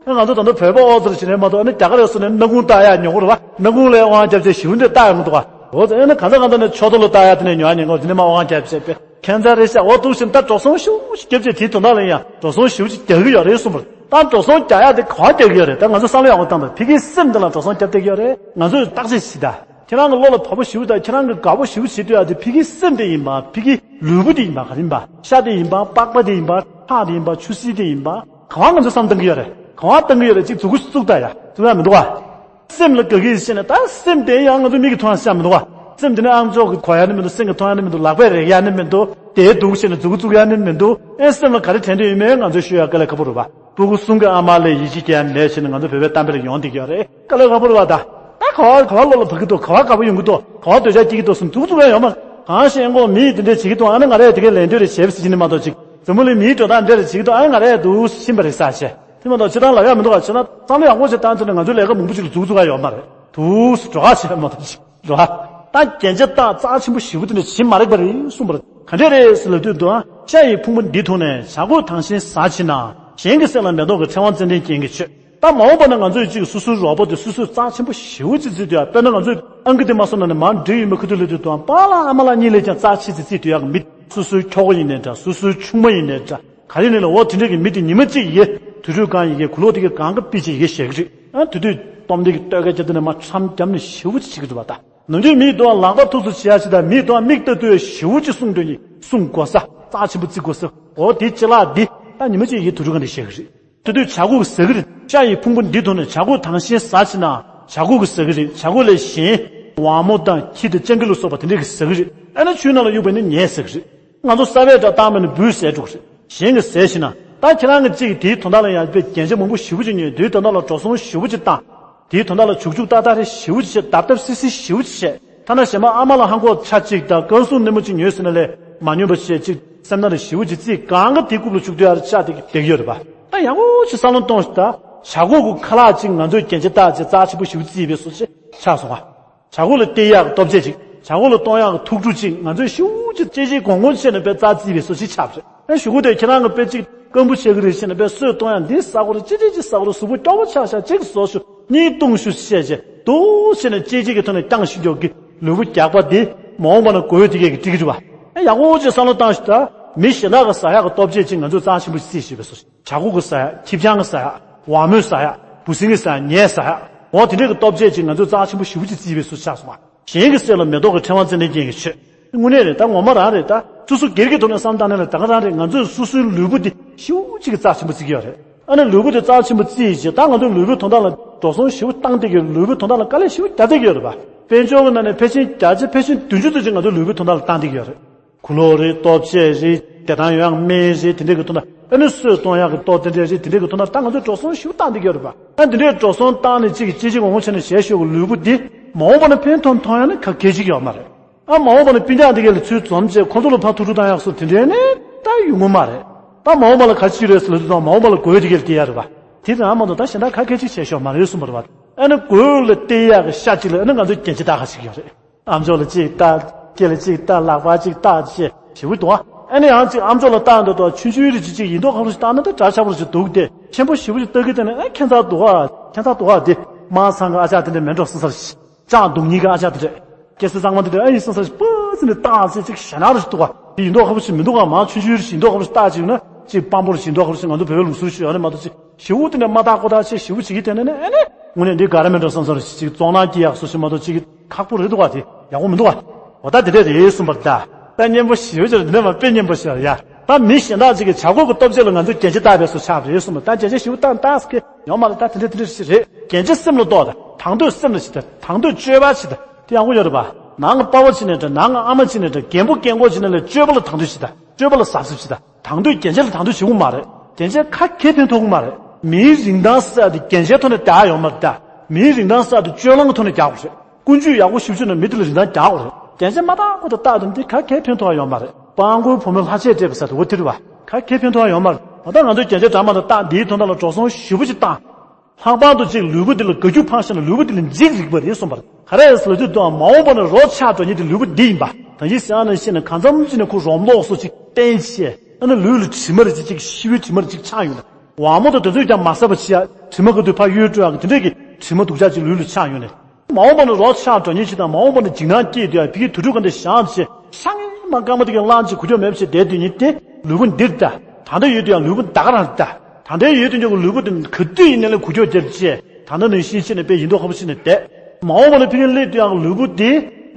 ང་ཚོ་ད་ལྟ་བོད་པ་ཨོ་ཙི་རེ་བྱེད་ནས་མ་གཏོགས་ཨ་ནི་རྒྱ་གར་ཡོད་སོང་ནས་སྣ་ཁུང་བཏགས་ཡག་ཉོ་གི་རེད་བ། སྣ་ཁུང་ལ་དབང་རྒྱབ་བྱས་ཞིབ་འདྲ་བཏགས་ཡག་མི་འདུག་བ། ཨོ་ཙི་ཨ་ནི་གང་ས་གང་ས་ནས་མཆུ་ཏོ་ལ་བཏགས་ཡག་དེ་ནས་ཉོ་ཡག་ཉོ་གི་རེད། དེ་ནས་མ་དབང་རྒྱབ་བྱས་པས་ཁྱད་མཚར་རེད་ཤག་འོ་འདུག་བཞིན་ད་འགྲོ་སོང་ཞེ་པོ་ཅིག་བརྒྱབ་བྱས་དེའི་དོན་དག་ལ་ཡང་འགྲོ་སོང་ཞེ་པོ་ཅིག་རྒྱག་གི་ཡོད་རེད་གསུངས་པ་རེད། ད་འགྲོ་སོང་རྒྱག་ཡག་དེ་ག་བ་རྒྱག་གི་ཡོད་རེད། ད་ང་ཚོ་བསམ་བློ་ཡག་པོ་བཏང་དང་ཕ་གིའི་སེམས་དེ་ལ་འགྲོ་སོང་རྒྱབ་བསྡད་ཀྱི་ཡོད་རེད། ང་ཚོས་བརྟག་དཔྱད་བྱེད་ད། ཁྱེད་རང་གི་བློ་ལ་བབ་པོ་ཞེ་པོ་དང་ཁྱེད་རང་གི་དགའ་པོ་ཞེ་པོ་བྱེད་དུས་ཨ་དེ་ཕ་གིའི་སེམས་དེ་ཡིན་པ། ཕ་གིའི་ལུས་པོ་དེ་ཡིན་པ། ག་རེ་ཡིན་པ། ཤ་དེ་ཡིན་པ། པགས་པ་དེ་ཡིན་པ། ཁྲག་དེ་ཡིན་པ། ཆུ་སེར་དེ་ཡིན་པ། གང་བ་ང་ཚོ་བསམ་བཏང་གི་ཡོད་རེད། གང་བ་བཏང་གི་ཡོད་རེད། ཅིག་མཛུ་གུ་བཙུགས་ད་ཡ། བཙུགས་ཡ་མི་འདུག་བ། སེམས་ལ་དགའ་གི་ཡིན་ཟེར་ནས་ད་སེམས་དེ་ཡང་ང་ཚོ་མིག་གིས་མཐོང་ཡ་ཤ་མི་འདུག་བ། སེམས་དེ་ནི་ཨང་ཅོག་གིས་གོ་ཡ་ནི་མི་འདུག་སེམས་ཀྱིས་མཐོང་ཡ་ནི་མི་འདུག་ལག་པས་རེག་ཡ་ནི་མི་འདུག་དེའི་འདུག་བྱས་ནས་མཛུ་གུ་བཙུགས་ཡ་ནི་མི་འདུག་ཨེ་སེམས་ལ་ག་རེ་དྲན་འདོད་ཡོད་མེད་ང་ཚོས་ཤོད་ཡ་དཀའ་ལས་ཁག་པོ་རེད་བ། སྤུ་གུ་གསུམ་གྱི་ཨ་མ་ལ་ཡིད་ཆེས་རྒྱག་ཡ་མེད་བྱས་ནས་ང་ཚོ་བོད་པའི་གཏམ་དཔེ་ལ་ཡོང་བསྡད་ཀྱི་ཡོད་རེད། དཀའ་ལས་ཁག་པོ་རེད་བ་ད། ད་ག་བ་ག་བ་བློ་ལ་བབ་ཀྱི་འདུག་ག་བ་དགའ་པོ་ཡོང་གི་འདུག་ག་བ་འདོད་ཆགས་སྐྱེ་གི་འདུག་སུ་འདུག་འདུག་ཡ་ཡོད་མ། གང་ཤེས་ཨེ་ཁོ་མི་ཡིས་དེ་འདྲས་བྱེད་ཀྱི་འདུག་ཨ་ནི་ང་རས་དེ་གའི་ལན་འདོད་རེ་བྱས་པ་ཟེར་གྱི་ནི་མ་གཏོགས་ཅིག་འཛམ་བུ་གླིང་མིའི་འགྲོ་སྟངས་འདྲ་རེ་བྱེད་ཀྱི་འདུག་ཨ་ནི་ང་རས་འདུག་ཕྱིན་པ་རེད་ས་ཆེ། དེ་མ་གཏོགས་སྤྱིར་བཏང་ལབ་ཡ་མི་འདུག་ག་བྱས་ན་བསམ་བློ་ཡག་པོ་ཞིག་བཏང་ཚར་ནས་ང་ཚོའི་ལས་ཀ་མང་པོ་ཞིག་ལ་མཛུབ་བཙུགས་ཡ་ཡོད་མ་རེད། འདུག་སུ་འགྲོ་ཁ་བྱས་མ་གཏོགས་ཅིག་འགྲོ་ཁ། ད་རྒྱན་ཆ་བཏགས་རྩ་ཆེན་པོ་ཞེ་པོ་དེ་འདྲ་བྱེད་མ་རེད་པ་རེད་གསུངས་པ་རེད། ག་འདྲས་རེད་ཟེར་ལབ་དུས་འདུག་ཨ། ཤ་ཡི་ཕུང་པོ་འདི་འཐུང་ནས་བྱ་རྒོད་དང་ཞེན་ཟ་བྱེད་ན། གཞན་གྱི་སེམས་ལ་མེ་ཏོག་གི་ཕྲེང་བ་ཙན་དན་ཅན་གྱིས་མཆོད། ད་མ་འོངས་པ་ན་ང་ཚོས་གཅིག་སོ་སོའི་རོགས་པ་དེ་སོ་སོས་རྩ་ཆེན་པོ་ཞེ་པོ་ཅིག་བརྩི་འདུག་ཨ། དཔེར་ན་ང་ཚོས་ཨང་ཀི་དེ་མ་སོང་ན་ནི་མར་འགྲིག་ཡོད་མེད་ཁུ་ཐུག་ལབ་དུས་དུའང་པཱ་ལགས་ཨ་མ་ལགས་གཉིས་ལས་ཀྱང་རྩ་ཆེ་ཙི་བརྩི་འདུག་ཡ་གི་མི། སོ་སོའི་ཁྱོ་ག་ཡིན་ནའི་འདྲ། སོ་སོའི་ཆུང་མ་ཡིན་ནའི་འདྲ། ག་རེ་ཡིན་ནའི་ལ་འོ་དེ་འདྲས་ཀྱི་མི་དེ་ཉི་མ་གཅིག་ཡི་གེ་དུས་ཚོད་གང་ཡི་གེ་གུ་ལོག་དེ་གའི་གང་གི་པི་ཅིག་ཡི་གེ་ཞེ་གི་རེད། ཨ་དེ་དུས་སྟོབས་ལྡན་གྱི་སྟོད་ཀའི་རྒྱབ་དེ་ནས་མར་མཚམས་བརྒྱབ་ནས་ཞེ་པོ་ཅིག་བྱེད་ཀྱི་འདུག་བ་ད། ནམ་རྒྱུན་མིའི་འདུག་ཨ་ལག་པ་ཐུག་སུ་བྱེད་ཡ་ཅིག་དང་མིའི་འདུག་ཨ་མིག་ལྟ་དུས་ཞེ་པོ་ཅིག་གསུང་འདོད་ཀྱི་གསུང་དགོས་ས་རྩ་ཆེན་པོ་བརྩི་དགོས་ས་འོ་དེ་ཅི་ལགས་འདི་ད་ཉི་མ་གཅིག་ཡི་གེ་དུས་ཚོད་གང་དེ་ཞེ་གི་རེད། དེ་དུས་བྱ་རྒོད་ཀྱིས་ཟ་གི་རེད། ཤ་ཡི་ཕུང་པོ་འདི་དོར་ནས་བྱ་རྒོད་དང་གཞན་ཟ་ཕྱིན་ན་བྱ་རྒོད་ཀྱིས་ཟ་གི་རེད། བྱ་རྒོད་ལས་གཞན་ཝ་མོ་དང་ཁྱི་དང་སྤྱང་ཀི་ལ་སོགས་པ་དེ་འདྲས་ཀྱིས་ཟ་གི་རེད། ཨ་ནི་ཆུའི་ནང་ལ་གཡུགས་པ་ནི་ངས་ཟ་གི་རེད། ང་ཚོ་ས་བལ་འདྲ་བཏང་མིན་ན་འབུས་ཟས་འགྲོ་གི་རེད། གཞན་གྱིས་ཟས་ཤེས་ན། ད་ཁྱེད་རང་གི་གཅིག་གིས་དེའི་དོན་དག་ལ་ཡང་དཔེ་རྒྱན་ཆ་མང་པོ་ཞེ་པོ་ཅིག་ཉོས། དེའི་དོན་དག་ལ་འགྲོ་སོང་ཞེ་པོ་ཅིག་བཏང་། དེའི་དོན་དག་ལ་བྱུག་བྱུག་ཏག་ཏག་རེ་ཞེ་པོ་ཅིག་བྱས། བརྡབ་བརྡབ་སིལ་སིལ་ཞེ་པོ་ཅིག་བྱས། ཐ་ན་གཞན་པ་ཨ་མ་ལ་ཧང་གོག་ཆ་གཅིག་དང་སྐར་སྲུང་སྣེ་མོ་གཅིག་ཉོས་ཟིན་ན་ལས་མ་ཉོས་པ་བྱས། ཅིག་སེམས་ནང་ལ་ཞེ་པོ་ཅིག་བརྩིས། གང་ག་དེའི་རྐུབ་ལ་བཅུག་དུས་ཨ་རེ་ཆགས་བསྡད་ཀྱི་ཡོད་རེད་པ། ད་ཡག་པོ་ཅིག་བསམ་བློ་གཏོང་ཞིག་ད། བྱ་རྒོད་ཀྱི་ཁ་ལག་ཅིག་ང་ཚོས་རྒྱན་ཆ་བཏགས་བྱས་རྩ་ཆེན་པོ་ཞེ་པོ་བརྩིས་པའི་བཟོ་ཅིག་ཆགས་སོང་ང་། བྱ་རྒོད་ལ་སྟེར་ཡག་གི་ལྟོ་ཆས་ཅིག་བྱ་རྒོད་ལ་གཏོང་ཡག་གི་ཐུགས་སྤྲོ་ཅིག་ང་ཚོས་ཞེ་པོ་ཅིག་གཅེས་གཅེས་གོང་གོང་བྱས་ནས་དཔེ་རྩ་བརྩིས་པའི་བཟོ་ཅིག་ཆགས་པ་རེད། ཨ་གཞུག་གུ་དེ་ཁྱེད་རང་གིས་དཔེ་ཅིག་སྐམ་པོ་བྱེད་ཀྱི་རེད་ཟེར་ནས་དཔེ་སོས་གཏོང་ཡག་འདི་ཟ་དགོས་རེད། ཅི་ཅི་ཅི་ཟ་དགོས་རེད། གཟུགས་པོ་སྐྱོ་པོ་ཆགས་ཤག་ཅིག་བཟོ་ཞུ། གཉིས་བཏུང་ཞུ་བྱས་བྱས་འདུག་བྱས་ནས་གཅེས་གཅེས་ཀྱི་ཐོག་ནས་བསྐྱངས་ཞུ་འཇོག་གི་ལུས་པོ་རྒྱགས་པ་འདི་མ་འོངས་པ་ན་དགོས་ཡོད་དེ་གས་ཀྱི་འགྲིག་གི་རེད་པ། ཨ་ཡག་པོ་ཅིག་བསམ་བློ་བཏང་ཞིག་ད། མི་གཞན་དག་གིས་ཟ་ཡག་གི་ལྟོ་ཆས་ཅིག་ང་ཚོས་རྩ་ཆེན་པོ་བརྩིས་ཞེས་པའི་བཟོ་ཞིག་བྱ་རྒོད་ཀྱིས་ཟ་ཡག་ཁྱི་སྤྱང་གིས་ཟ་ཡག་ཝ་མོས་ཟ་ཡག་འབུ་སྲིན་གྱིས་ཟ་ཡག་ངས་ཟ་ཡག་འོ་དེ་འདྲས་ཀྱི་ལྟོ་ཆས་ཅིག་ང་ཚོས་རྩ་ཆེན་པོ་ཞེ་པོ་ཅིག་བརྩིས་པའི་བཟོ་ཆགས་སོང་བ། གཞན་གྱི་སེམས་ལ་མེ་ཏོག་གི་ཕྲེང་བ་འཚེར་ནས་རྐྱེན་གྱིས་ཆོད། དངོས་གནས་རེད་ད། ངོ་མ་རང་རེད་ད། སོ་སོ་སྒེར་གྱི་ཐོག་ནས་བསམ་བཏང་ནས་ལ་ད་ག་རང་རེད། ང་ཚོས་སོ་སོའི་ལུས་པོ་འདི་ཞེ་པོ་ཅིག་གི་རྩ་ཆེན་པོ་བརྩི་གི་ཡོད་རེད། ཨ་ནི་ལུས་པོ་འདི་རྩ་ཆེན་པོ་བརྩིས་བྱས་ད་ང་ཚོའི་ལུས་པོའི་དོན་དག་ལ་འགྲོ་སོང་ཞེ་པོ་བཏང་བསྡད་ཀྱི་ཡོད། ལུས་པོའི་དོན་དག་ལ་དཀའ་ལས་ཞེ་པོ་རྒྱག་བསྡད་ཀྱི་ཡོད་རེད་པ། དཔལ་འབྱོར་གྱི་ནང་ནས་ཕལ་ཆེར་བརྒྱ་ཆ་ཕལ་ཆེར་བདུན་ཅུ་ཙམ་ཅིག་ང་ཚོའི་ལུས་པོའི་དོན་དག་ལ་བཏང་བསྡད་ཀྱི་ཡོད་རེད། གོས་ལོག་རེད། ལྟོ་ཆས་རེད། བདེ་ཐང་ཡོང་ཡག་སྨན་རེད། དེ་འདྲས་ཀྱི་དོན་དག་ཨ་ནི་སོས་གཏོང་ཡག་གི་ལྟོ་དེ་འདྲས་རེད། དེ་འདྲས་ཀྱི་དོན་དག་ད་ང་ཚོས་འགྲོ་སོང་ཞེ་པོ་བཏང་བསྡད་ཀྱི་ཡོད་རེད་པ། ཨ་འདི་འདྲས་འགྲོ་སོང་བཏང་ནས་གཅིག་གིས་གཅེས་གཅེས་གོང་གོང་བྱས་ནས་བྱས་ཤོག་གི་ལུས་པོ་འདི་མ་འོངས་པ་ན་ཕན་ཐོགས་ཐོགས་ཡག་ནི་ག་གལ་ཆེ་གི་ཡོད་མ་རེད། ཨ་མ་འོངས་པ་ན་སྤུན་ཀྱག་འདི་གས་ལ་ཚུར་འཛོམས་བྱས་ཁོ་ཚོ་ལ་ཕར་ཐུགས་སྤྲོ་བཏང་ཡག་སོགས་དེ་འདྲས་ནི་ད་ཡོང་གི་མ་རེད། ད་མ་འོངས་པ་ལ་ག་ཅི་རེད་ཟེར་ལབ་དུས་ད་མ་འོངས་པ་ལ་དགོས་དེ་གས་ལ་སྟེར་ཡག་རེད་པ། དེ་རང་མ་གཏོགས་ད་གཞན་དག་ག་གལ་ཆེ་བྱས་ཤོག་མ་རེད་གསུངས་པ་རེད་པ། ཨ་ནི་གོས་ལ་སྟེར་ཡག་གི་ཤ་གཅིག་ལ་ཨ་ནི་ང་ཚོས་རྒྱན་ཆ་བཏགས་ཁ་ཞིག་ཡོད་རེད། ཨམ་ཅོག་ལ་གཅིག་བཏགས། སྐེ་ལ་གཅིག་བཏགས། ལག་པ་གཅིག་བཏགས་བྱས་ཞེ་པོ་འདུག་ཨ། ཨ་ནི་ཡང་གཅིག་ཨམ་ཅོག་ལ་བཏགས་འདུག་དོ་ཆུང་ཆུང་རེ་གཅིག་གཅིག་ཡིན་མདོག་ཁ་པོ་ཞིག་བཏགས་ན་ད་འདྲ་ཆགས་པོ་ཞིག་འདུག་སྟེ། ཆེན་པོ་ཞེ་པོ་ཞིག་བཏགས་ཀྱི་བསྡད་ན་ཨ་ཁྱད་མཚར་འདུག་ཨ། ཁྱད་མཚར་འདུག་ཨ། དེ་དམངས་ཚང་གི་ཨ་ཅག་དེ་འདྲ་མེད་འགྲོ་བསམ་ས་རེ་གཅིག་ཅང་སྡུག་ཉེས་ཀྱི་ཨ་ཅག་དེ་འདྲ། སྐྱེ་སྲིད་གཙང་མ་དེ་འདྲ་ཨ་ཡིན་བསམ་ས་རེ་གཅིག་སྤུ་ཙི་ནས་བཏགས་ཚེ་གཅིག་ཞེད་སྣང་རེ་ཞིག་འདུག་ཨ། དེ་ཡིན་མདོག་ཁ་པོ་ཞིག་མི་འདུག་ཨ། མང་ཆུང་ཆུང་རེ་ཞིག་ཡིན་མདོག་ཁ་པོ་ཞིག་བཏགས་བྱས་ན་གཅིག་དཔང་པོ་རེ་ཞིག་ཡིན་མདོག་ཁ་པོ་ཞིག་ང་ཚོ་བོད་པའི་ལུགས་སྲོལ་ཞིག་ཡོད་ནི་མ་གཏོགས་གཅིག་ཞེ་པོ་དེ་འདྲ་མ་བཏགས་ཁོ་ཐག་ཆོད། ཞེ་པོ་བྱེད་ཀྱི་བསྡད་ན་ནི་ཨ་ནི་དངོས་གནས་འདི་ག་རེ་མེད་འགྲོ་བསམ་ས་རེ་ཞིག་གཅིག་བཙོག་ནག་སྐྱེ་ཡག་སོགས་ཞིག་མ་གཏོགས་གཅིག་ཁག་པོ་རེད་འདུག་བ། དེ་ཡག་པོ་མི་འདུག་བ། འོ་ད་དེ་འདྲ་རེད་གསུངས་པ་རེད་ད། ད་སྙན་པོ་ཞེ་པོ་ཅིག་རེད། འདི་འདྲ་མ་དཔེ་སྙན་པོ་ཞིག་རེད་ཡ། ད་མི་གཞན་དག་ཅིག་གིས་བྱ་རྒོད་ཀྱི་ལྟོ་ཆས་ལ་ང་ཚོས་རྒྱན་ཆ་བཏགས་པའི་བཟོ་ཆགས་པ་རེད་གསུངས་པ། ད་རྒྱན་ཆ་ཞེ་པོ་བཏགས་བཏགས་ཟེར་མཁན་ཡོད་མ་རེད། ད་དེ་འདྲ་དེ་འདྲ་ཞིག་རེད། རྒྱན་ཆ་སེམས་ལ་གཏོགས་ད། དང་དོད་སེམས་ལ་བྱེད་ད། དང་དོད་སྤྱོད་པ་བྱེད་ད། དེ་ཡག་པོ་ཡོད་རེད་པ། ནང་གི་དཔའ་བོ་བྱས་ནས་འདྲ། ནང་གི་ཨ་མ་བྱས་ནས་འདྲ། རྒན་པོ་རྒན་གོག་བྱས་ནས་ལ་སྤྱོད་པ་ལ་དང་དོད་བྱེད་ད། སྤྱོད་པ་ལ་གཟབ་གཟབ་བྱེད་ད། དང་དོད་རྒྱན་ཆ་ལ་དང་དོད་བྱེད་དགོས་མ་རེད། རྒྱན་ཆ་ཁ་གས་ཕན་ཐོགས་ཀྱི་མ་རེད། མིའི་རིན་ཐང་ཟེར་ཡག་དེ་རྒྱན་ཆའི་ཐོག་ནས་རྒྱག་ཡོད་མ་རེད་ད། མིའི་རིན་ཐང་ཟེར་ཡག་དེ་སྤྱོད་ལམ་གྱི་ཐོག་ནས་རྒྱག་དགོས་རེད། ཀུན་སྤྱོད་ཡག་པོ་ཞིག་བྱུང་ན་མི་དེ་ལ་རིན་ཐང་རྒྱག་དགོས་རེད། རྒྱན་ཆ་མ་བཏགས་གོང་དུ་བཏགས་དང་འདི་ག་གས་ཕན་ཐོགས་ཡོད་མ་རེད། སྤྲང་པོའི་བུ་མོས་ལྷ་ཆས་སྤྲས་པ་ཟེར་དེ་འོ་དེ་རེད་བ། ག་གས་ཕན་ཐོགས་ཡོད་མ་རེད། ད་ང་ཚོས་རྒྱན་ཆ་འདྲ་མ་འདྲ་བཏགས་འདིའི་དོན་དག་ལ་འགྲོ་སོང་ཞེ་པོ་ཅིག་བཏང་། ལྷག་པར་དུ་གཅིག་ལུས་པོ་འདི་ལ་དགའ་སྐྱོ་འཕངས་ཤེས་ན་ལུས་པོ་འདི་ལ་འཇིགས་རིགས་པ་རེད་གསུངས་པ་རེད། ག་རེ་ཟེར་ལབ་དུས་དང་མ་འོངས་པ་ན་རོ་ཆགས་འགྲོ་མཁན་དེ་ལུས་པོ་འདི་ཡིན་པ། ད་གིན་ཟེར་ཡག་ནང་བཞིན་ནས་གང་འཚམ་ཅིག་ནས་ཁོ་རོམ་ལོག་སོགས་ཅིག་བསྟན་བྱས། ཨ་ནི་ལུས་ལ་དྲི་མ་རེ་ཅིག་ཅིག་ཤི་བོའི་དྲི་མ་རེ་ཅིག་ཆགས་ཡོང་ནས། ཝ་མོ་དང་དེ་ཚོས་ཀྱང་མ་ཟ་བ་བྱས་ཡ་དྲི་མ་ག་དུས་ཕར་གཡོལ་སྤྲོད་ཡག་གི་དེ་འདྲས་ཀྱི་དྲི་མ་སྡུག་ཅག་ཅིག་ལུས་ལ་ཆགས་ཡོང་ནས། མ་འོངས་པ་ན་རོ་ཆགས་འགྲོ་མཁན་ཞིག་དང་མ་འོངས་པ་ན་འཇིགས་སྣང་སྐྱེས་དུས་ཡ་ཕ་གིའི་དུར་ཁྲོད་སྒང་དེ་བཞག་བྱས་ཤ་ངན་མ་སྐར་མ་དེ་གའི་བླངས་བྱས་གོ་ཆོད་མེད་པ་བྱས་བསྡད་སྡོད་མཁན་དེ་ལུས་པོ་འདི་རེད་ད། ད་ལྟ་ཡོད་དུས་ཡང་ལུས་པོ་ད་ག་རང་རེད་ད། ད་ལྟ་ཡོད་དུས་ཀྱང་ལུས་པོ་དེ་ག་དུས་ཡིན་ནའི་ལ་གོ་ཆོད་རྒྱབ་བྱས་ད་ལྟ་ནང་བཞིན་བྱས་ནས་དཔེ་ཡིན་མདོག་ཁ་པོ་བྱས་ནས་བསྡད། མ་འོངས་པ་ན་ཕ་གིར་སླེབས་དུས་ཡང་ལུས་པོ་དེ་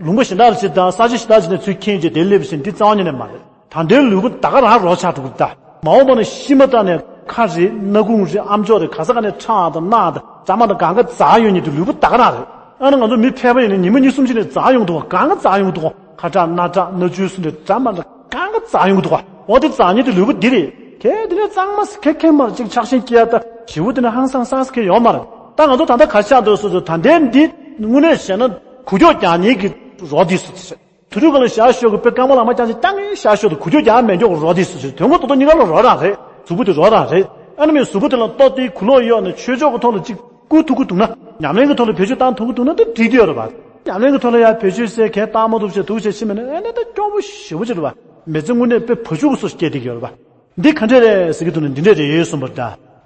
ལུང་པ་གཞན་དག་ཅིག་དང་ས་ཆ་གཞན་དག་ཅིག་ནས་ཚུར་འཁྱེར་བྱས་དེ་སླེབས་ཟིན་འདི་རྩ་བ་ཉིད་ནས་མ་རེད། ད་ལྟའི་ལུས་པོ་ད་ག་རང་རོ་ཆགས་འགྲོ་གི་རེད་ད། མ་འོངས་པ་ན་ཤི་མ་ཐག་ནས་ཁ་རེད། སྣ་ཁུང་རེད། ཨམ་ཅོག་རེད། ག་ས་ག་ནས་ཁྲག་དང་རྣག་དང་རྩ་མ་དང་གང་ག་འཛག་ཡོང་མཁན་དེ་ལུས་པོ་ད་ག་རང་རེད། ཨ་ནི་ང་ཚོ་མི་ཕལ་པ་ཡིན་ན་ཉི་མ་གཉིས་གསུམ་ཅིག་ནས་འཛག་ཡོང་གི་འདུག་ག་གང་ག་འཛག་ཡོང་གི་འདུག་ག་ཁ་ཁྲག་སྣ་ཁྲག་སྣ་ཆུ་སུ་འདྲ་འདྲ་མ་འདྲ་གང་ག་འཛག་ཡོང་གི་འདུག་ག་འོ་དེ་འཛག་མཁན་དེ་ལུས་པོ་འདི་རེད། གལ་ཏེ་ནས་གཙང་མ་ཁེ་ཁེ་མར་ཅིག་ཆགས་ཞེན་སྐྱེ་ཡ་ད་ཞེ་པོ་དེ་ནས་ཧང་སང་སང་ཁེ་ཡོད་མ་རེད། ད་ང་ཚོ་ད་ལྟ་ག་ཆགས་འདུག་སོ་སོ་ད་ལྟའི་འདི་དངོས་གནས་བཤད་ན་གུ་ཀྱོག་རྒྱག་མཁན་གྱི་རོ་འདི་སུ་ཚེ་དུར་ཁྲོད་སྒང་ལ་ཞག་ཞོག་གི་དཔེ་རྐང་པ་ལག་པ་བརྐྱངས་བྱས་རྐྱང་ངེ་ཞག་ཞོག་ཏུ་གུ་ཀྱོག་རྒྱག་མེད་མགྱོགས་རོ་འདི་སུ་ཚེ་དོན་གོ་ཏོག་ཏོ་གཉིས་ཀ་ལ་རོ་རང་རེད། གཟུགས་པོ་དེ་རོ་རང་རེད། ཨ་ནི་མིན་གཟུགས་པོ་དེ་ལ་ལྟོ་དེའི་གུ་ལོག་གཡོགས་ནས་ཆོས་ཕྱོགས་ཀྱི་ཐོག་ལ་ཅིག་བསྐུར་ཐུབ་ཀྱི་འདུག་ན། ཉམས་ལེན་གྱི་ཐོག་ལ་བེད་སྤྱོད་བཏང་ཐུབ་ཀྱི་འདུག་ན་དེ་འགྲིག་གི་ཡོད་རེད་པ། ཉམས་ལེན་གྱི་ཐོག་ལ་ཡང་བེད་སྤྱོད་བྱས་གང་བཏང་མ་ཐུབ་བྱས་འདུག་བྱས་ཕྱིན་པ་ན་ཨ་ནི་ད་སྐྱོ་པོ་ཞེ་པོ་ཅིག་རེད་པ། མི་ཚེ་དངོས་གནས་དཔེ་བ་ཕྱུགས་ཀྱི་བཟོ་ཞིག་སྐྱེལ་བསྡད་ཀྱི་ཡོད་རེད་པ། འདི་ག་འདྲས་རེད་ཟེར་གྱི་འདུག་ན་འདི་འདྲས་རེད་གསུངས་པ་རེད་ད།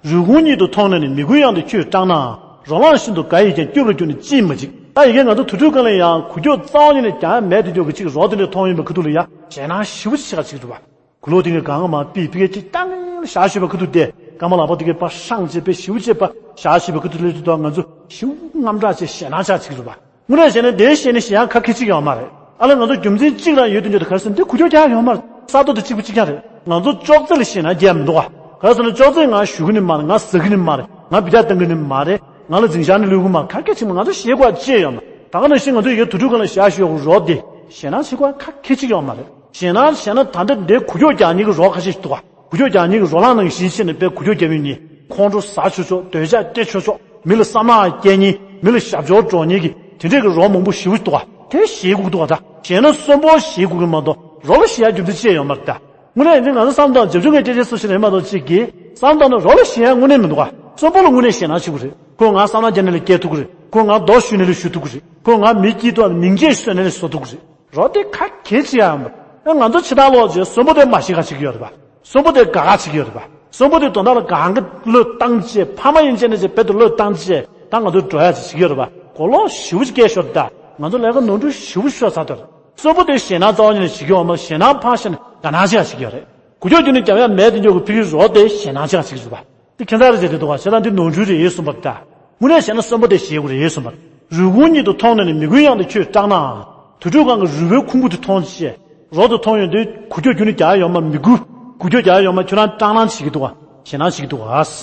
རུས་ཁུང་ཉིད་དུ་མཐོང་ནས་ནི་མི་གུས་གཡང་དུ་ཁྱོད་སྐྲག་ནའང་རོ་ལངས་ཤིན་ཏུ་དགའ་ཡིས་ཀྱང་སྐྱོབ་ལ་གྱུར་ནས་ཅིས་མ་འཇིགས། ད་ཡི་གེ་ང་ཚོ་དུར་ཁྲོད་སྒང་ལ་ཡང་གུ་ཀྱོག་རྩ་བ་ཉིད་ནས་རྒྱག་མེད་དུ་འཇོག་གི་ཅིག་རོ་དེ་འདྲས་མཐོང་ཡོང་པའི་ཁ་ཐུག་ལ་ཡང་ཞེད་སྣང་ཞེ་པོ་ཅིག་ཆགས་ཅིག་རེད་པ། གུ་ལོག་དེ་གའི་གང་མ་པི་ཕི་གའི་ཅིག་བཏང་ཞག་ཞོག་པའི་ཁ་ཐུག་དེ་རྐང་པ་ལག་པ་དེ་གའི་པ་ཧྲང་ཅེས་པའི་ཞེ་པོ་ཅིག་པ་ཞག་ཞོག་པའི་ཁ་ཐུག་སླེབས་དུས་ད་ང་ཚོ་ཞེ་པོ་དངངས་སྐྲག་ཅིག་ཞེད་སྣང་ཆགས་ཅིག་རེད་པ། དངོས་གནས་བཤད་ན་དེའི་ཞེད་ནས་ཞེད་ཡང་ཁ་ཁེ་ཅིག་ཡོད་མ་རེད། ཨ་ལ་ང་ཚོ་རྒྱུ་མཚན་གཅིག་རང་ཡོད་དུ་འཇོག་དུ་ག་རེ་ཟེར་ན་དེ་གུ་ཀྱོག་རྒྱག་ཡོད་མ་རེད། ས་རྡོ་དེ་གཅིག་པ་གཅིག་རྐྱང་རེད། ང་ཚོ་ཅོག་ཙེ་ལ་ཞེད་སྣང་རྒྱག་མི་འདུག་ག་ག་རེ་ཟེར་ན་ཅོག་ཙེ་ང་གཞུ་གི་ནི་མ་རེད། ང་ཟ་གི་ནི་མ་རེད། ང་བི་ཏ་བཏང་གི་ནི་མ་རེད། ང་ལ་འཛིང་ཤག་ནི་ལུས་གི་མ་རེད། ག་གེ་ཅིག་མ། ང་ཚོ་ཞེད་དགོས་ཅི་ཡོད་མ་རེད། ད་ག་ནང་བཞིན་ང་ཚོ་ཡོད་དུས་ཚོད་གང་ལ་ཞག་ཞུ་ཡོད་རོགས་དེ་ཞེད་སྣང་བྱེད་དགོས་ག་གེ་ཅིག་ཡོད་མ་རེད། ཞེད་སྣང་བྱས་ན་ད་འདི་འདྲའི་འགུལ་སྐྱོད་རྒྱག་མཁན་གི་རོགས་ཁ་ཤས་ཤིག་འདུག་ག་འགུལ་སྐྱོད་རྒྱག་མཁན་གི་རོ་ལངས་ནང་བཞིན་བྱས་ནས་དཔེ་འགུལ་སྐྱོད་རྒྱག་མཁན་ནི་ཁོང་ཁྲོ་ཟ་ཆོག་ཆོག་འདོད་ཆགས་སྐྱེ་ཆོག་ཆོག་མི་ལ་བསམ་ནག་སྐྱེ་མཁན། མི་ལ་ཞབས་ཞུ་འགྲོ་མཁན་གི་དེ་འདྲས་གི་རོ་མང་པོ་ཞེ་པོ་འདུག་ག་དེ་ཞེད་དགོས་འདུག་ག་ད་ཞེད་ན་གསོན་པོ་ཞེད་དགོས་གི་མ་གཏོགས་རོ་ལ་ཞེད་ཡག་རྒྱུ་མཚན་ཅི་ཡང་ཡོད་མ་རེད་ད། དངོས་གནས་འདི་ང་ཚོ་བསམ་བློ་བཏང་། བྱམས་ཆུང་ངས་སྐད་ཆ་སུ་ཞིག་རེད་མ་གཏོགས་ཅིག་གིས་བསམ་བློ་བཏང་ན་རོ་ལ་ཞེད་ཡག་དངོས་གནས་མི་འདུག་ག་གསོན་པོ་ལ་དངོས་གནས་ཞེད་སྣང་བྱེད་དགོས་རེད། ཁོས་ང་བསམ་ནག་སྐྱེ་ནས་ལ་སྐྱེ་ཐུབ་ཀྱི་རེད། ཁོས་ང་རྡོ་གཞུས་ནས་ལ་གཞུ་ཐུབ་ཀྱི་རེད། ཁོས་ང་མི་སྐྱིད་ཐོག་མིང་ཆད་གསོས་ནས་ལ་གསོ་ཐུབ་ཀྱི་རེད། རོ་དེ་ག་གེ་ཅི་ཡང་མ་རེད། ང་ཚོ་ཕྱི་ཐག་ལོག་རྗེས་གསོན་པོ་དེ་མ་ཤི་ཁ་ཅིག་ཡོད་རེད་པ། གསོན་པོ་དེ་དགའ་ཁ་ཅིག་ཡོད་རེད་པ། གསོན་པོ་དེ་དོན་དག་ལ་གང་གི་བློས་བཏང་བྱས། ཕ་མ་ཡིན་བྱས་ནས་བྱས་བེད་དུ་བློས་བཏང་བྱས། ད་ང་ཚོ་འགྲོ་ཡག་ཅིག་བྱེད་ཀྱི་ཡོད་རེད་པ། གོ་ལོག་ཞེ་པོ་ཅིག་སྐྱེས་ཤོར་ད། ང་ཚོ་ལས་ཀ་ནོར་འཁྲུལ་ཞེ་པོ་ཤོར་ཚར་དོ་རེད། གསོན་པོ་དེ་ཞེད་སྣང་རྩ་བ་ཉིད་ནས་བྱེད་ཀྱི་ཡོད་མ་རེད། ཞེད་སྣང་ཕར་བཞག་ནས་དགའ་སྣང་བྱེད་ཡག་ཅིག་ཡོད་རེད། འགུལ་སྐྱོད་རྒྱུ་ནི་རྒྱབ་ཡག་མེད་དེ་འཇོག་གི་ཕ་གིའི་རོ་དེ་ཞེད་སྣང་བྱེད་ཡག་ཅིག་རེད་པ། དེ་ཁྱད་མཚར་རེ་བྱས་ཏེ་འདུག་ག་བྱས་ཙང་འདི་ནོར་འཁྲུལ་རེད་གསུངས་པ་རེད་ད། དངོས་གནས་བྱས་ན་གསོན་པོ་དེ་ཞེད་དགོས་རེད་གསུངས་པ་རེད། རུས་ཁུང་གཉིས་དུ་མཐོང་ནས་ནི་མི་མགོའི་གཡང་དུ་ཁྱོད་སྐྲག་ནའང་། དུར་ཁྲོད་སྒང་གི་རུས་པའི་ཁུང་བུ་དུ་མཐོང་བྱས། རོ་དུ་མཐོང་ཡོང་དུས་འགུལ་སྐྱོད་རྒྱུ་ནི་རྒྱག་ཡག་ཡོད་མ། མི་འགུལ། འགུལ་སྐྱོད་རྒྱག་ཡག་ཡོད་མ། ཁྱོད་རང་སྐྲག་སྣང་བྱེད་ཀྱི་འདུག་ག་ཞེད་སྣང་བྱེད་ཀྱི་འདུག་ག་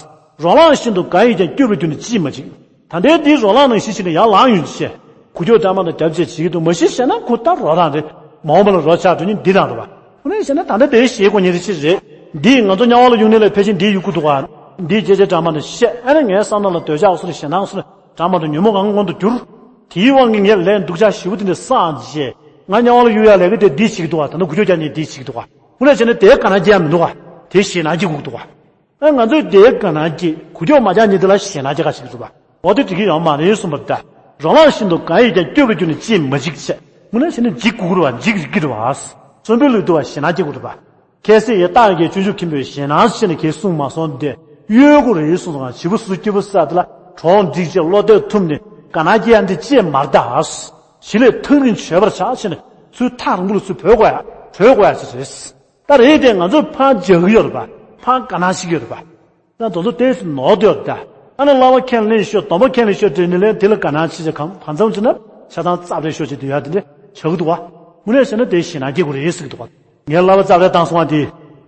རོ་ལངས་ཤིན་ཏུ་དགའ་ཡིས་ཀྱང་སྐྱོ་བའི་རྒྱུ་ནི་ཅིས་མ་འཇིགས། ད་ལྟའི་འདིའི་རོ་ལངས་ནང་བཞིན་བྱས་ནས་ཡར་ལངས་ཡོང་བྱས། འགུལ་སྐྱོད་སྐྲག་སྣང་དང་རྒྱབ་བྱས་བྱེད་ཀྱི་འདུག་མ་གཞི་བྱས་ན་ཁོ་ད་རོ་རང་རེད། མ་འོངས་པ་ལ་རོ་ཆགས་འགྲོ་མཁན་འདི་རང་རེད་པ། དངོས་གནས་བྱས་ན་ད་ལྟ་དེ་ཞེད་དགོས་མཁན་དེ་ཅི་རེད། འདིས་ང་ཚོ་དམྱལ་བ་ལ་གཡུག་ནས་ལ་ཕལ་ཆེར་འདིས་གཡུག་གི་འདུག་ག་འདིས་སྐྱེ་ཆེ་འདྲ་མ་འདྲ་བཤད། ཨ་ནི་ངའི་བསམ་ནང་ལ་འདོད་ཆགས་སོགས་ཞེད་སྣང་སོགས་འདྲ་མ་འདྲ་ཉོན་མོངས་གང་མངོན་དུ་གྱུར། དེའི་དབང་གིས་ངས་ལས་སྡུག་ཅག་ཞེ་པོ་དེ་འདྲ་བསགས་བྱས། ང་དམྱལ་བ་ལ་གཡུག་ཡག་ལས་ཀ་དེ་འདིས་བྱེད་ཀྱི་འདུག་ག་ད་ནི་འགུལ་སྐྱོད་རྒྱག་མཁན་འདིས་བྱེད་ཀྱི་འདུག་ག་དངོས་གནས་བྱས་ན་དེའི་དགའ་སྣང་སྐྱེ་ཡག་མི་འདུག་ག་དེ་ཞེད་སྣང་སྐྱེ་དགོས་ཀྱི་འདུག་ག་ཨ། ང་ཚོས་དེའི་དགའ་སྣང་སྐྱེས། འགུལ་སྐྱོད་མ་རྒྱག་མཁན་དེ་ལ་ཞེད་སྣང་སྐྱེ་ག་ཞིག་རེད་པ། འོ་དེ་འགྲིག་གི་ཡོད་མ་རེད་གསུངས་པ་རེད་ད། རོ་ལངས་ཤིན་ཏུ་དགའ་ཡིས་ཀྱང་སྐྱོ་བའི་རྒྱུ་ནི་ཅིས་མ་འཇིགས་བྱས། དངོས་གནས་བྱས་ན་འཇིགས་དགོས་ཀྱི་རེད་པ། འཇིགས་རིགས་ཀྱི་རེད་པ། གསོན་པོའི་ལུས་འདུལ་བ་ཞེད་སྣང་སྐྱེ་དགོས་རེད་པ། ཁ་སང་ཡི་དྭགས་ཀྱི་སྤྱོད་འཇུག་མཁན་པོས་ཞེད་སྣང་བྱས་ནས་གས་གསུངས་མ་སོང་སྟེ། གཡོལ་དགོས་རེད་གསུངས་སོང་། བྱིས་པ་སུ་སྐྱིད་པོ་བསགས་དེ་ལ་གྲོགས་འགྲིག་བྱས་བློ་གཏད་ཐུབ་ནས་དགའ་སྣང་སྐྱེ་ཡག་འདི་ཅིས་མ་རེད་ད། བྱིས་ལས་ཐག་རིང་བྱོས་པར་བྱ་བྱས་ནས་ཚུར་ཐག་རིང་པོ་ལ་ཚུར་བྲོས་དགོས་ཡག་བྲོས་དགོས་ཡག་ཅིག་རེད། ད་རེད་དེ་ང་ཚོས་ཕར་འཇགས་ཀྱི་ཡོད་རེད་པ། ཕར་དགའ་སྣང་བྱེད་ཀྱི་ཡོད་རེད་པ། ད་དེ་ཚོ་ཏོག་ཙམ་ནོར་བསྡད་ཡོད་རེད་ད། ཨ་ནི་བསླབ་པ་ཁས་ལེན་ཤོག་སྡོམ་པ་ཁས་ལེན་ཤོག་དྲན་ནས་ལན་དེ་ལ་དགའ་སྣང་བྱེད་བྱས་གང་གང་འཚམ་བྱས་ན་ཆ་ཚང་རྩ་བྲལ་ཤོག་ཅེས་དུ་ཡ་དེ་འདྲ་ཆགས་ཀྱི་འདུག་ག་དངོས་གནས་བྱས་ན་དེ་ཞེད་སྣང་སྐྱེ་དགོས་རེད་ཟེར་གྱི་འདུག་ག་ངས་བསླབ་པ་རྩ་བྲལ་བཏང་སོང་བ་དེ།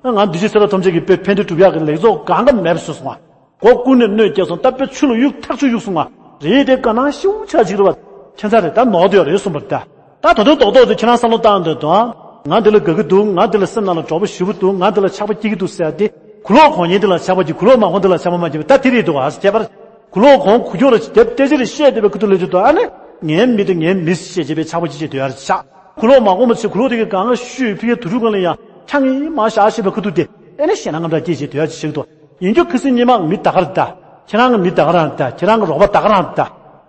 ཨ། ང་འདུས་བྱས་སེམས་ལ་ཐམས་ཅད་ཀྱི་དཔེ་ཕན་བདེ་སྒྲུབ་ཡག་གི་ལེགས་ཚོགས་གང་ག་མེད་པ་བཟོས་སོང་བ། མགོ་ཀུན་ནས་གནོད་སྐྱེལ་སོང་། ད་དཔེ་ཆུ་ལ་གཡུག་ཐག་ཆོད་གཡུག་སོང་བ། རེད་དེ་དགའ་སྣང་ཞེ་པོ་ཆགས་ཅིག་རེད་པ། ཁྱད་མཚར་རེད། ད་ནོར་བསྡད་ཡོད་རེད་གསུངས་པ་རེད་ད། ད་དོ་དོན་རྡོག་རྡོག་དེ་ཁྱེད་རང་བསམ་བློ་བཏང་འདོད་དོ། ང་འདི་ལ་དགའ་གི་འདུག་ང་འདི་ལ་སེམས་ནང་ལ་འདྲོག་པོ་ཞེ་པོ་འདུག་ང་འདི་ལ་ཆགས་པ་སྐྱེ་གི་འདུག་ཟེར་ཡག་དེ། གུ་ལོག་གོང་ཉིད་འདི་ལ་ཆགས་པ་སྐྱེ། གུ་ལོག་མ་གོང་འདི་ལ་ཆགས་པ་མ་སྐྱེ་བ་ད་དེ་རེད་འདུག་ག་ཁྱད་པར། གུ་ལོག་གོང་ཁུ་ཁྱོད་ལ་དེབ་ཏེ་ཅི་རེད་བཤད་བསྡད་པའི་ཁུ་ཐུག་ལ་ཅི་འདུག་ཨ་ནི། ངའི་མི་དེ་ངའི་མི་ཟེར་བྱས་བྱས་པའི་ཆགས་པ་ཅི་བྱེད་འདོད་ཡག་ཆགས། གུ་ལོག་མ་གོང་མ་ཆེ་གུ་ལོག་དེ་གི་གང་ང་ཤུས་ཕི་གའི་དུ་རུ་གང་ལ་ཡང་ཁྱང་ངི་མ་བཞག་བྱས་པའི་ཁུ་ཐུག་དེ། ཨེ་ནི་ཞེད་སྣང་ངམ་ད་སྐྱེ་བྱེད་འདོད་ཡག་ཅིག་བྱེད་ཀྱི་འདུག་ཡིན་རྒྱུ་ཁུ་སིམ་ཉི་མ་མི་ད་ག་རེད་ད། ཁྱེད་རང་གི་མི་ད་ག་རང་ད། ཁྱེད་རང་གི་རོགས་པ་ད་ག་རང་ད།